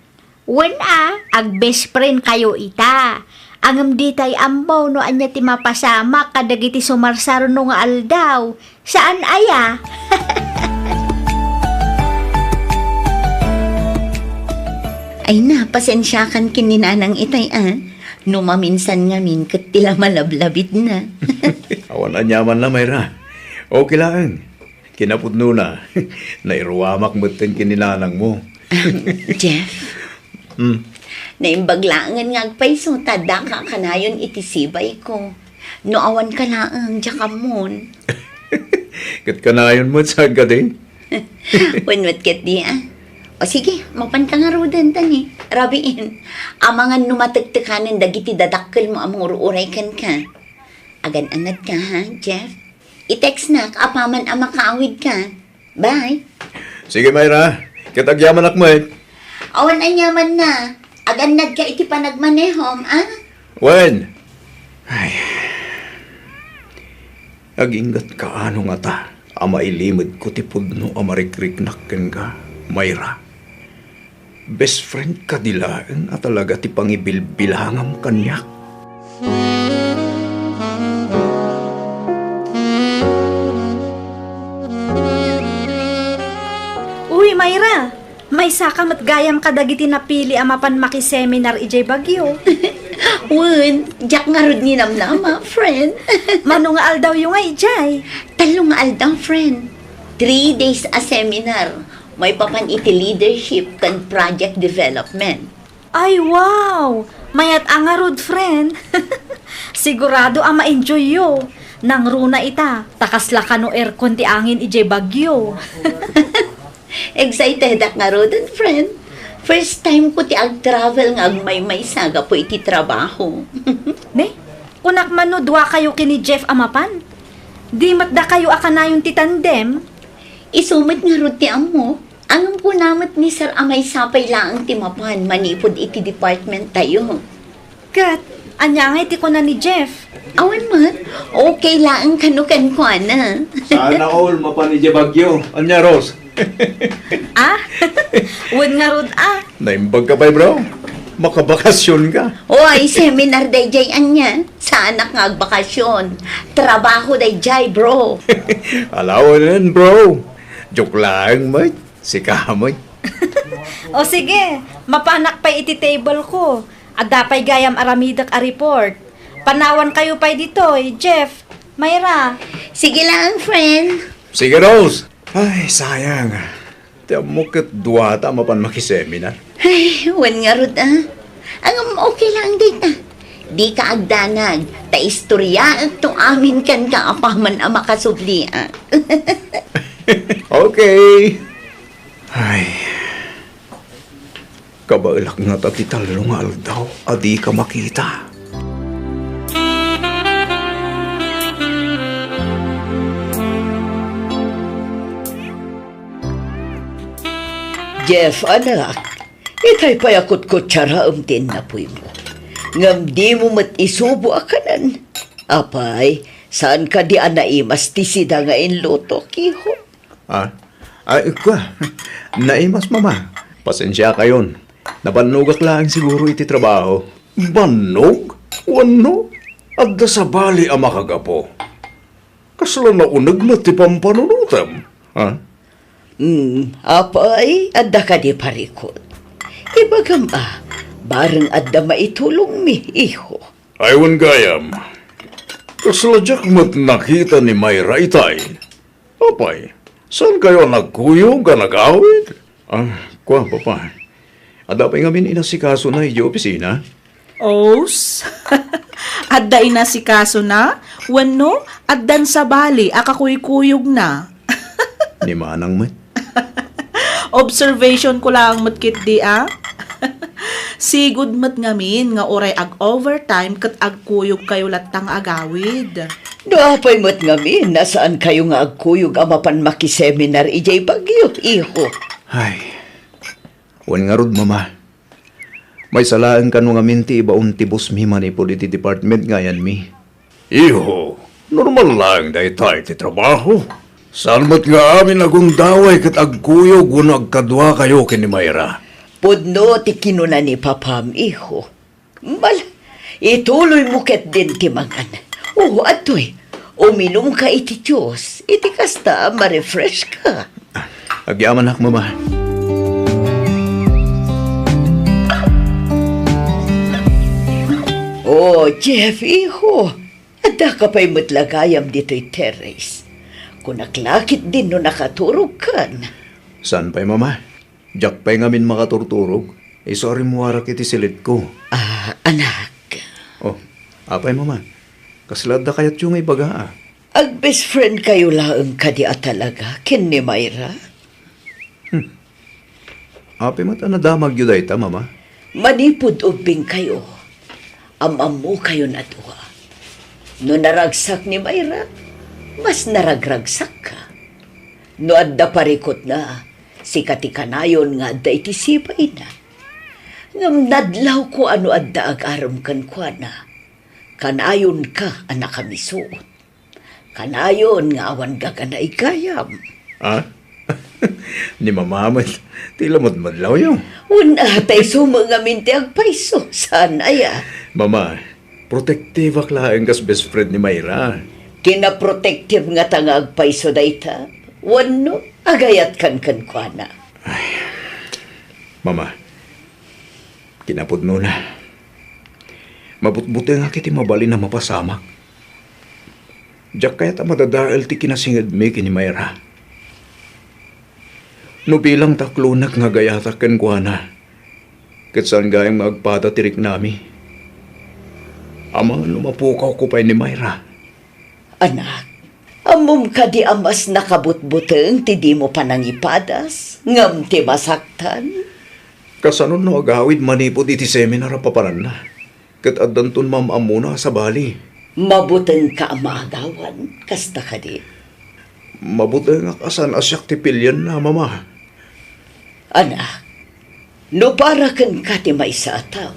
Wen a, ag-best friend kayo ita. Ngem ditay ammo no ania ti mapasamak kadagiti sumarsarno nga aldaw. Saan aya? Ay na, pasensiakan ken ni Nanang itay a. No maminsan ngamin ket ti la malablabitna. Awan aniamanna, Myra. Okay laeng. Kinapudnona, nairuamak metten ken ni nanangmo. Jeff, Hmm. Naimbag laengen nga agpayso ta addaka a kanayon iti sibayko. No awanka laeng, diak ammon. Ket kanayon met, saan kadi? Wen met ketdi a. O sige, mapanka ngaruden ta ni, rabiin. Amangan no matektekanen dagiti dadakkelmo a mangur-uray kenka. Agan-anadka, ha, Jeff? I-textnak apaman a makaawidka. Bye. Sige, Myra. Ket agyamanak met. Awan aniamanna. Agannadka iti panagmanehom, a? Wen. Ay. Aginggatka ano ngata a mailimedko ti pudno a marikriknak kenka, Myra? Best friend kadi laeng a talaga ti pangibilbilangam kaniak. Uy, Myra! Maysaka met gayam kadagiti napili a mapan makiseminar idiay Baguio. Wen, diak ngarud ninamnama, friend. Mano nga aldawyo nga idiay? Tallo nga aldaw, friend. Three days a seminar. Maipapan iti leadership ken project development. Ay, wow! Mayat a ngarud, friend. Sigurado a ma-enjoyyo. Nangruna ita, ta kasla kano aircon ti angin idiay Baguio. Excited ak ngaruden, friend. First time ko ti ag-travel nga agmaymaysa gapu iti trabaho. Ne? Kunak man no dua kayo ken ni Jeff a mapan? Di met dakayo a kanayon ti tandem? Isu met ngarud ti ammok. Ngem kuna met ni Sir a maysa pay laeng ti mapan manipud iti department tayo. Ket, ania ngay ti kuna ni Jeff? Awan met, okay laeng kano kenkuana. Sana all mapan idiay Baguio. Ania, Rose? Ah? Wen ngarud, ah. Naimbag ka pay, bro? Makabakasyon ka. Oy, seminar daydiay ania. Saanak nga agbakasyon. Trabaho daydiay, bro. Alawanen, bro. Joke laeng met. Sika met. O sige, mapanak pay iti table ko. Adda pay gayam aramidek a report. Panawan kayo pay ditoy, Jeff, Myra. Sige lang, friend. Sige, Rose. Ay, sayang. Ti ammok ket duata a mapan makiseminar. Ay, wen ngarud, ah. Ngem okay lang dayta. Dika agdanag, ta istoryaek to amin kenka apaman a makasubliak. Okay. Ay. Kabaelak ngata ti tallo nga aldaw a dika makita. Jeff, anak, itay pay a kutkutsaraem ti innapuymo. Ngem dimo met isubo a kanen. Apay, saan kadi a naimas ti sida nga inlutok, iho? Ah? Ay, kua, naimas, Mama. Pasensiakayon. Nabannogak laeng siguro iti trabaho. Bannog? Wenno? Adda sabali a makagapu. Kasla nauneg met ti pampanunotem, ha? Hmm, apay, adda kadi parikut? Ibagam a, bareng adda maitulongmi, iho. Ay, wen gayam. Kasla diak met nakita ni Myra itay. Apay, saan kayo a nagkuyog a nagawid? Ah, kua, Papa. Adda pay ngamin inasikasona idiay opisina? Os? Adda inasikasona? Wenno, addan sabali a kakuykuyogna? Ni Manang met. Observation ko laeng met ketdi, a. Sigud met ngamin nga uray ag-overtime ket agkuyog kayo latta nga agawid. No apay met ngamin a saan kayo nga agkuyog a mapan makiseminar idiay Baguio, iho? Ay, wen ngarud, Mama. Maysa laeng kano ngamin ti ibaon ti bossmi manipud iti department nga ayanmi. Iho, normal laeng dayta iti trabaho. Saan met nga amin a gundaway ket agkuyog wenno agkadua kayo ken ni Myra. Pudno ti kinuna ni Papam, iho. Bala, ituloymo ketdin ti mangan. O, adtoy, uminumka iti juice. Iti kasta, ma-refresh ka. Agyamanak, Mama. O, Jeff, iho. Addaka pay met la gayam ditoy terrace. Kunak la ketdin no nakaturogkan. Saan pay, Mama? Diak pay ngamin makaturturog. Isu a rimmuarak iti silitko. Ah, anak. Oh, apay, Mama? Kasla adda kayatyo nga ibaga, a? Ag-best friend kayo laeng kadi a talaga ken ni Myra? Hmm. Apay met a nadamagyo dayta, Mama? Manipud ubbing kayo, am-ammo kayon a dua. No naragsak ni Myra, mas naragragsakka. No adda parikutna, sika ti kanayon nga adda iti sibayna. Ngem nadlawko a no adda agarem kenkuana, kanayonka a nakamisuot. Kanayon nga awan gaganaay gayam. Ah? Ni Mama met ti lamudmudlawyo. Wen, a, ta isu met ngamin ti agpayso. Saan aya? Mama, protective-ak laeng kas best friend ni Myra. Kinaprotective ngata nga agpayso dayta? Wenno, agayatkan kenkuana? Ay, Mama, kinapudnona, mabutbutengak iti mabalin a mapasamak. Diak kayat a madadael ti kinasingedmi ken ni Myra. No bilang taklonek nga agayatak kenkuana, ket saan gayam nga agpada ti riknami. Amangan no mapukawko pay ni Myra. Anak, ammom kadi a mas nakabutbuteng ti dimo panangipadas ngem ti masaktan? Kasano no agawid manipud iti seminar a papananna? Ket addanton maam-ammona a sabali. Mabutengka a maagawan, kasta kadi? Mabutengak a saan a siak ti pilienna, Mama. Anak, no para kenka ti maysa a tao,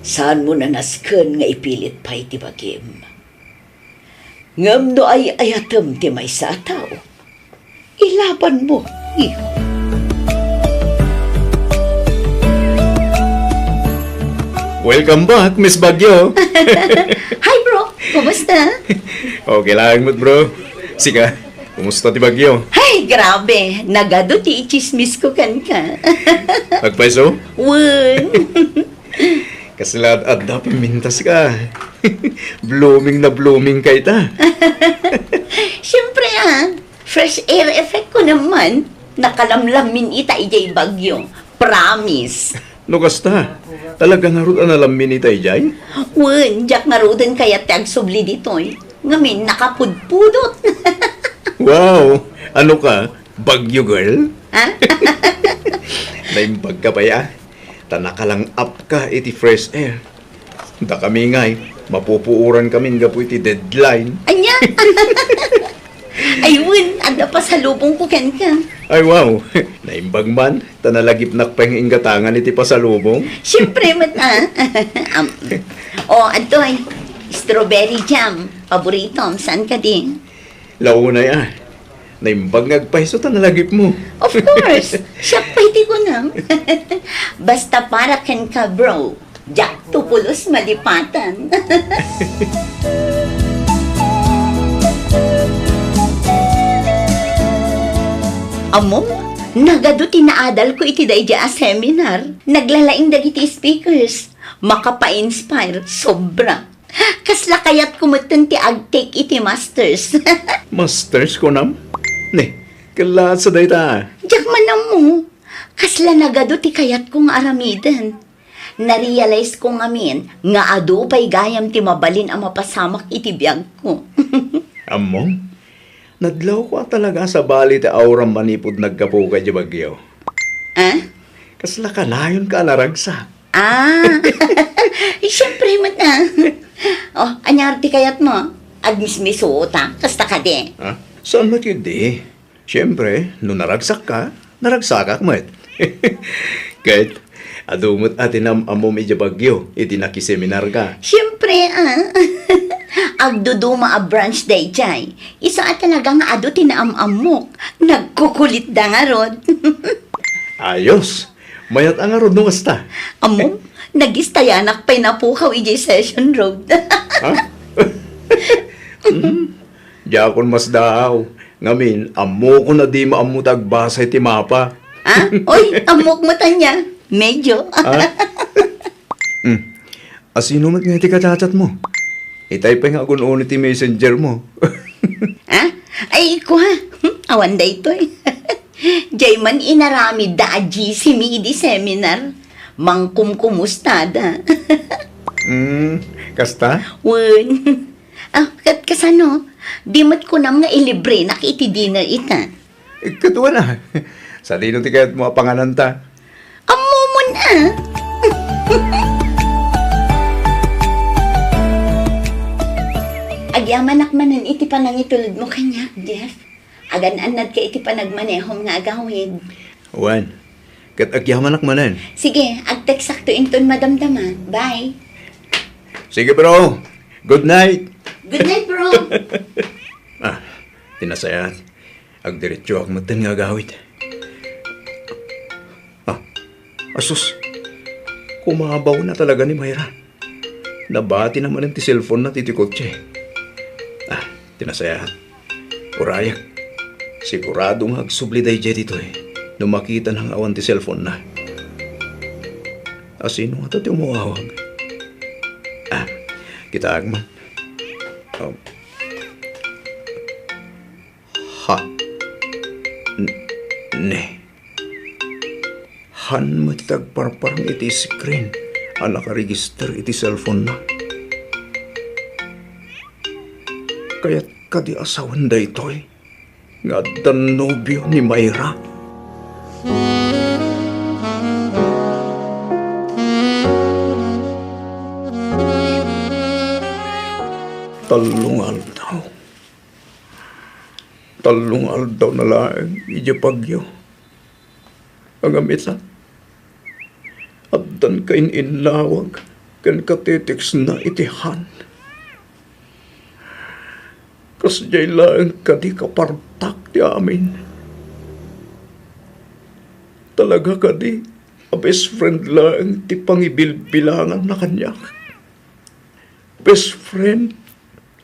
saanmo a nasken nga ipilit pay ti bagim. Ngem no ay-ayatem ti maysa a tao, ilabanmo, iho. Welcome back, Miss Baguio. Hi, bro. Kumusta? Okay lang, bro. Sika, kumusta ti Baguio? Ay, grabe. Nagadu ti ichismis ko kenka. Agpayso? Wen. Kasla adda pimintas ka. Blooming na blooming ka ita. Siyempre, ah. Fresh air effect ko naman. Nakalamlammin ita idiay Baguio. Promise. No kasta, talaga ngarud a nalammin ita idiay? Wen, diak ngaruden kayat ti agsubli ditoy. Ngamin, nakapudpudot. Wow! Ano ka? Baguio girl? Ha? Naimbag ka pay, ah. Ta nakalang-ap ka iti fresh air. Dakami ngay, mapupuoran kamin gapu iti deadline. Ania? Ay, wen, adda pasalubong ko kenka. Ay, wow. Naimbag man, ta nalagipnak pay nga inggatangan iti pasalubong. Siyempre met, ah. Am, o, adtoy, strawberry jam. Paboritom, saan kadi? Launay, ah. Naimbag nga agpayso ta nalagipmo. Of course. Siak pay ti kunam. Basta para kenka, bro. Diakto pulos malipatan. Ammom, nagadu ti naadalko iti daydiay a seminar. Naglalaing dagiti speakers. Makapa-inspire, sobra. Kasla kayatko metten ti agtake iti masters. Masters, kunam? Ne, kellaat sa dayta. Diak man ammo. Kasla nagadu ti kayatko nga aramiden. Narealize ko ngamin nga adu pay gayam ti mabalin a mapasamak iti biagko. Ammom, nadlawko a talaga a sabali ti auram manipud naggapuka idiay Baguio. Ah? Kasla kanayonka a naragsak. Ah, siyempre met, ah. O, ania ti kayatmo? Agmismisuota, kasta kadi? Ah, saan met ketdi? Siyempre, no naragsakka, naragsakak met. Ket, adu met a ti naam-ammom idiay Baguio iti nakiseminarka. Siyempre, ah. Agduduma a branch daydiay. Isu a talaga nga adu ti naam-ammok. Nagkukulitda ngarud. Ayos! Mayat a ngarud no kasta. Ammom, nagistayanak pay napukaw idiay Session Road. Ha? Mm. Diakon masdaaw. Ngamin, ammokon a dimo ammo ti agbasa iti mapa. Ha? Oy, ammok met ania. Medyo. Ha? Mm. A, sino met ngay ti kachatchatmo? Itay pay nga agun-uni ti messengermo. Ha? Ay, kua. Awan daytoy. Diay man inaramidda a G C mi idi seminar. Mangkumkumustada. Hmm, kasta? Wen. Ah, ket kasano? Di met kunam nga ilibrenak iti dinner ita. Ket wen a. Sadino ti kayatmo a pangananta? Ammomon a. Agyamanak manen iti panangitulodmo kaniak, Jeff. Agan-annadka iti panagmanehom nga agawid. Wen, ket agyamanak manen. Sige, agteksakto inton madamdama. Bye. Sige, bro. Good night. Good night, bro. Ah, ti nasayaat. Agdiretsoak metten nga agawid. Ah, asus. Kumabaw na talaga ni Myra. Nabati na manen ti cellphone na ti, ti kotse. Ah, ti nasayaat. Urayak. Sigurado nga agsubli daydiay ditoy no makita na nga awan ti cellphone na. A, sino ngata ti umawag? Ah, kitaak man. Ah, Ha? N-, ne. Han met ti agparparang iti screen a nakaregister iti cellphone-na. Kayat kadi a sawen daytoy nga addan nobio ni Myra? Tallo nga aldaw. Tallo nga aldaw na laeng idiay Baguio. Ngem ita, addan kain-innawag ken kateteksna iti Han. Kasdiay laeng kadi kapartak ti amin. Talaga kadi a best friend laeng ti pangibilbilanganna kaniak? Best friend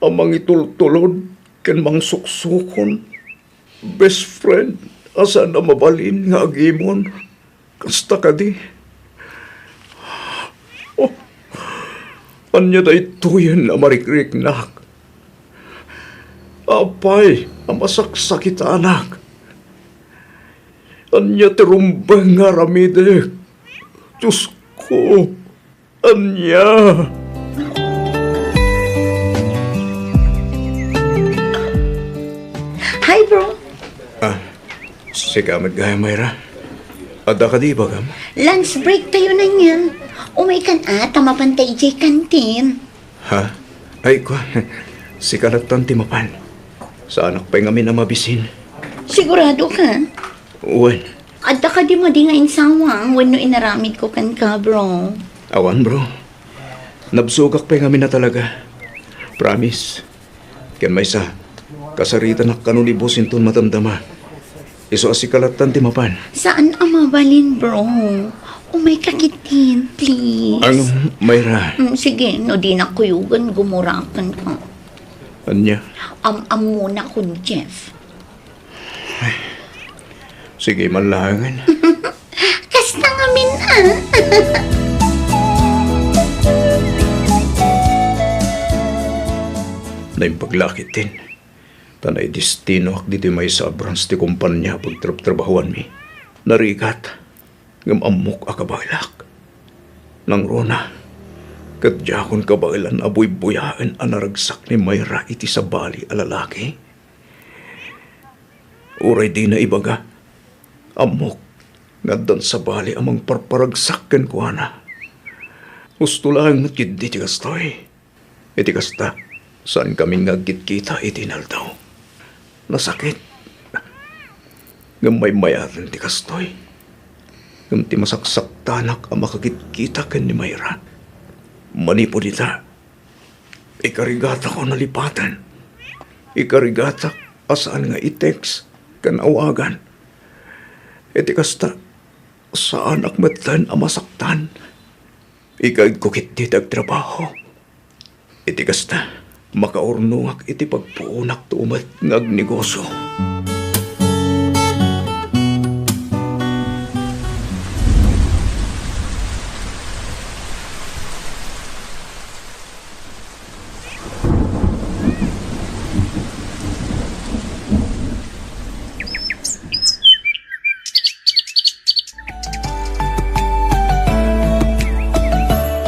a mangitultulod ken mangsuksukon? Best friend a saan a mabalin nga agimon? Kasta kadi? Oh, ania daytoyen a marikriknak? Apay a masaksakitanak? Ania ti rumbeng nga aramidek? Diosko, ania? Hi, bro. Ah, sika met gayam, Myra. Adda kadi ibagam? Lunch break tayo na niya. Umaykan a, ta mapanta idiay kantin. Ha? Ay, kua, sika lattan ti mapan. Saanak pay ngamin a mabisin. Sigurado ka? Wen. Adda kadi madi nga insawang wenno inaramidko kenka, bro? Awan, bro. Nabsogak pay ngamin a talaga. Promise. Ken maysa, kasaritanak kano ni boss inton madamdama. Isu a sika lattan ti mapan. Saan a mabalin, bro. Umayka ketdin, please. Ano, Myra? Mm, sige, no dinak kuyogan, gumurakan ka. Ania? Am-ammonak kun Jeff. Ay, sige man laengen. Kasta ngamin, ah. Naimbag la ketdin, ta naidestinoak ditoy maysa a branch ti kompania a pagtrabtrabahuanmi. Narigat, ngem ammok a kabaelak. Nangruna, ket diakon kabaelan a buybuyaen a naragsak ni Myra iti sabali a lalaki. Uray dina ibaga, ammok nga addan sabali a mangparparagsak kenkuana. Husto laeng met ketdi ti kastoy. Iti kasta, saankami nga agkitkita iti inaldaw. Nasakit. Ngem maymayaten ti kastoy. Ngem ti masaksaktanak a makakitkita ken ni Myra. Manipud ita, ikarigatak a nalipaten. Ikarigatak a saan nga i-text ken awagan. Iti kasta, saanak metten a masaktan. Ikaedko ketdi ti agtrabaho. Iti kasta, makaurnongak iti pagpuonak to met nga agnegosio.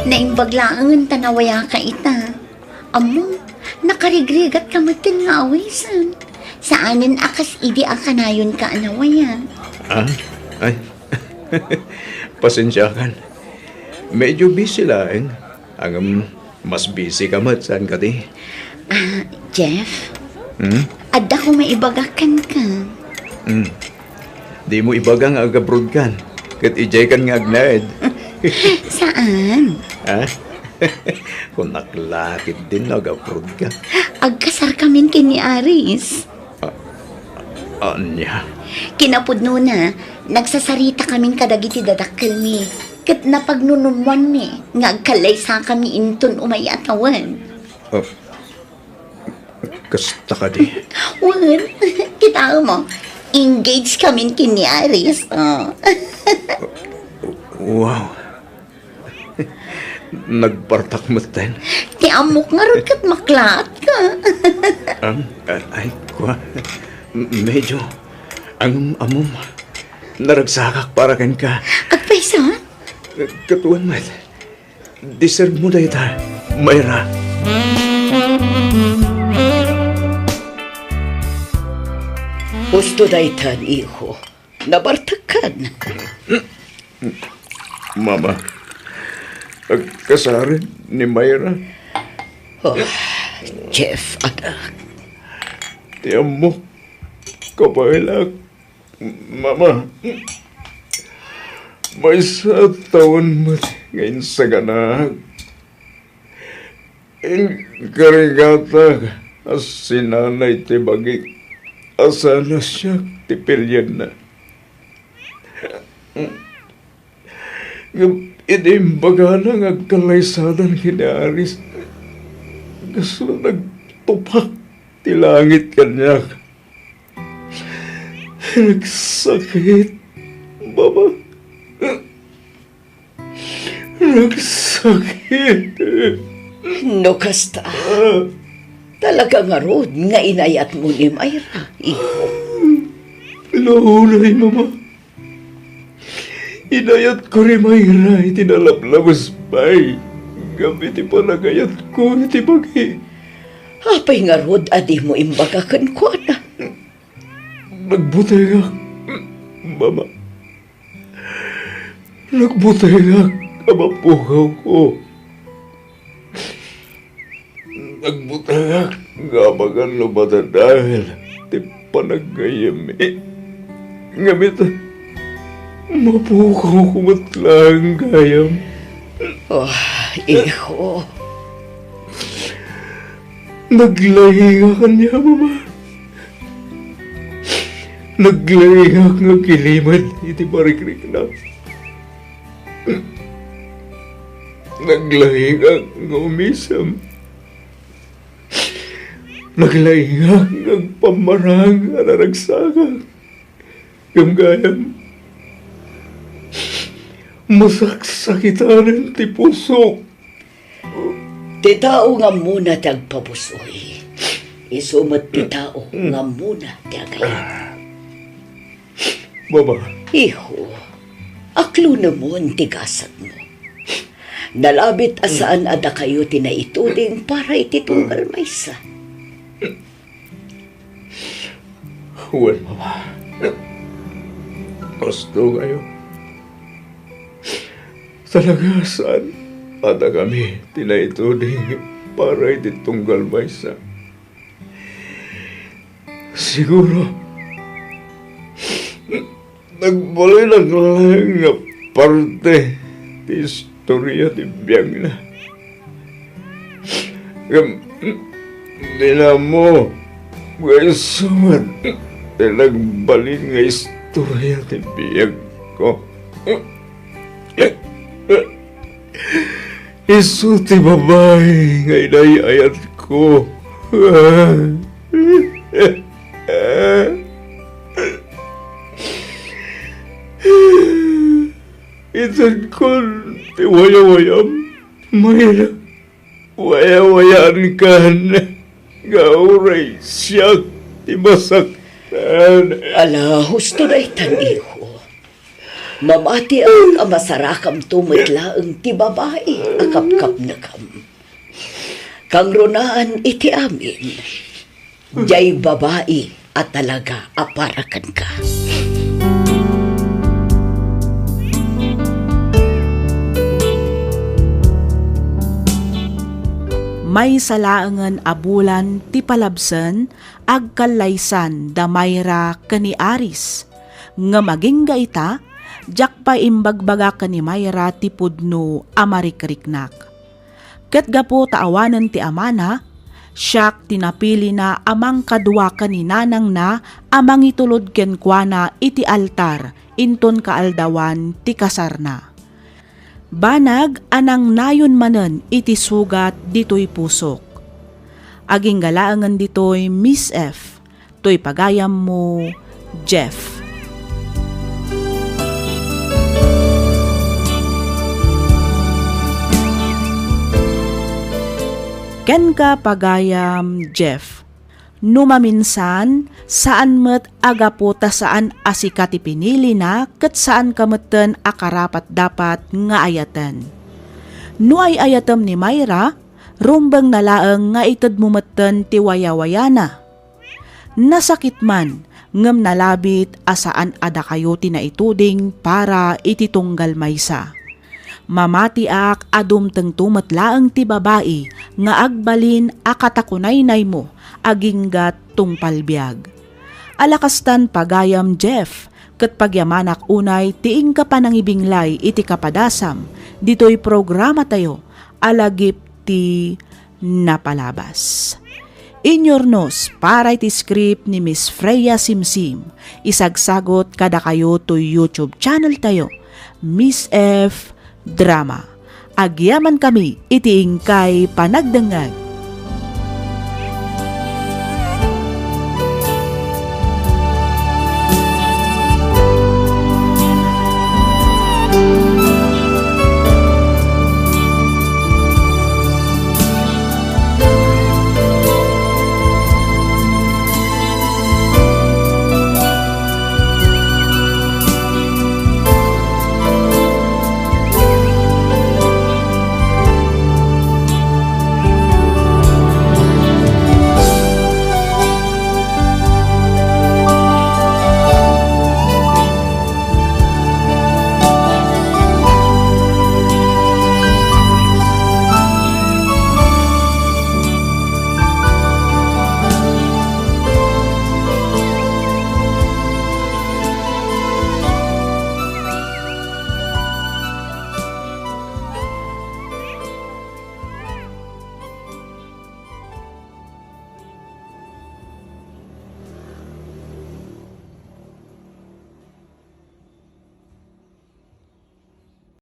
Naimbag laengen ta nawayaka ita. Ammom, nakarigrigatka metten nga awisen. Saanen a kas idi a kanayonka a nawaya. Ah? Ay. Pasensiakan. Medyo busy laeng. Ngem mas busy ka met, saan kadi? Ah, Jeff? Hmm? Adda ko maibaga kenka. Hmm. Dimo ibaga nga ag-abroad kan, ket idiay kan nga agnaed. Saan? Ha? Kunak la ketdin no ag-abroad ka. Agkasarkamin ken ni Aris. A-, ania? Kinapudnona, nagsasaritakamin kadagiti dadakkelmi, ket napagnunummoanmi nga agkallaysakami inton umay a tawen. Oh. Kasta kadi? Wen, kitaem, engaged kamin ken ni Aris, oh. Wow. Nagpartak metten. Ti ammok ngarud ket maklaatka. Am-, a-, ay, kua. Medyo, ang, ammom, naragsakak para kenka. Agpa- Katuan met. Deserve mo dayta, Myra. Husto daytan, iho. Nabartekkan. Mama, agkasaren ni Myra. Oh, Jeff, anak. Ti ammok, kabaelak. Mama, maysa a tawen met nga insaganaak. Inkarigata a sinanay ti bagik a saan a siak ti pilienna. Ngem idi imbagana nga agkallaysadan ken ni Aris, kasla nagtupak ti langit kaniak. Nagsakit, Mama. Nagsakit. No kasta, talaga ngarud nga inayatmo ni Myra, iho. No, unay, Mama. Inayatko ni Myra iti nalablabes pay gapu iti panagayatko iti bagi. Apay ngarud a dimo imbaga kenkuana? Nagbutengak, Mama. Nagbutengak a mapukawko. Nagbutengak nga amangan no madadael ti panaggayyemmi. Ngem ita, mapukawko met laeng gayam. Oh, iho. Naglaingak ania, Mama. Naglaingak nga agilimed iti parikriknak. Naglaingak nga umisem. Naglaingak nga agpammarang a naragsakak. Ngem gayam, masaksakitanen ti pusok. Ti tao nga ammona ti agpabusoy, isu met ti tao nga ammona ti agayat. Mama. Iho, aklunemon ti gasatmo. Nalabit a saan a dakayo ti naituding para iti tunggal maysa. Wen, Mama. Husto kayo. Talaga, saan a dakami ti naituding para iti tunggal maysa. Siguro, nagbalinak laeng nga parte ti istorya ti biagna. Ngem, di na mo, nga isu met ti nagbalin nga istorya ti biagko. Isu ti babai nga inay-ayatko. Itedkon ti wayawayam, Myra. Wayawayaankan nga uray siak ti masaktan. Ala, husto daytan, iho. Mamatiak a masarakamto met laeng ti babai a kapkapnekam. Kangrunaan iti amin, diay babai a talaga a para kenka. Maysa laengen a bulan ti palabsen, agkallaysan da Myra ken ni Aris. Ngem agingga ita, diak pay imbagbaga ken ni Myra ti pudno a marikriknak. Ket gapu ta awanen ti amana, siak ti napilina a mangkadua ken ni nanangna a mangitulod kenkuana iti altar inton kaaldawan ti kasarna. Banag a nangnayon manen iti sugat ditoy pusok. Agingga laengen ditoy, Miss F. Toy pagayammo, Jeff. Kenka, pagayam Jeff, No maminsan, saan met a gapu ta saan a sika ti pinilina ket saan ka metten a karapat-dapat nga ayaten. No ay-ayatem ni Myra, rumbengna laeng nga itedmo metten ti wayawayana. Nasakit man, ngem nalabit a saan a dakayo ti naituding para iti tunggal maysa. Mamatiak a dumtengto met laeng ti babai nga agbalin a katakunaynaymo aginggat tungpal biag. Alakastan pagayam, Jeff, ket pagyamanak unay ti inka panangibinglay iti kapadasam ditoy programatayo a lagip ti napalabas. Inyurnos para iti script ni Miss Freya Simsim, isagsagot kadakayo toy YouTube channel tayo, Miss F Drama. Agyaman kami iti inkay panagdengngeg.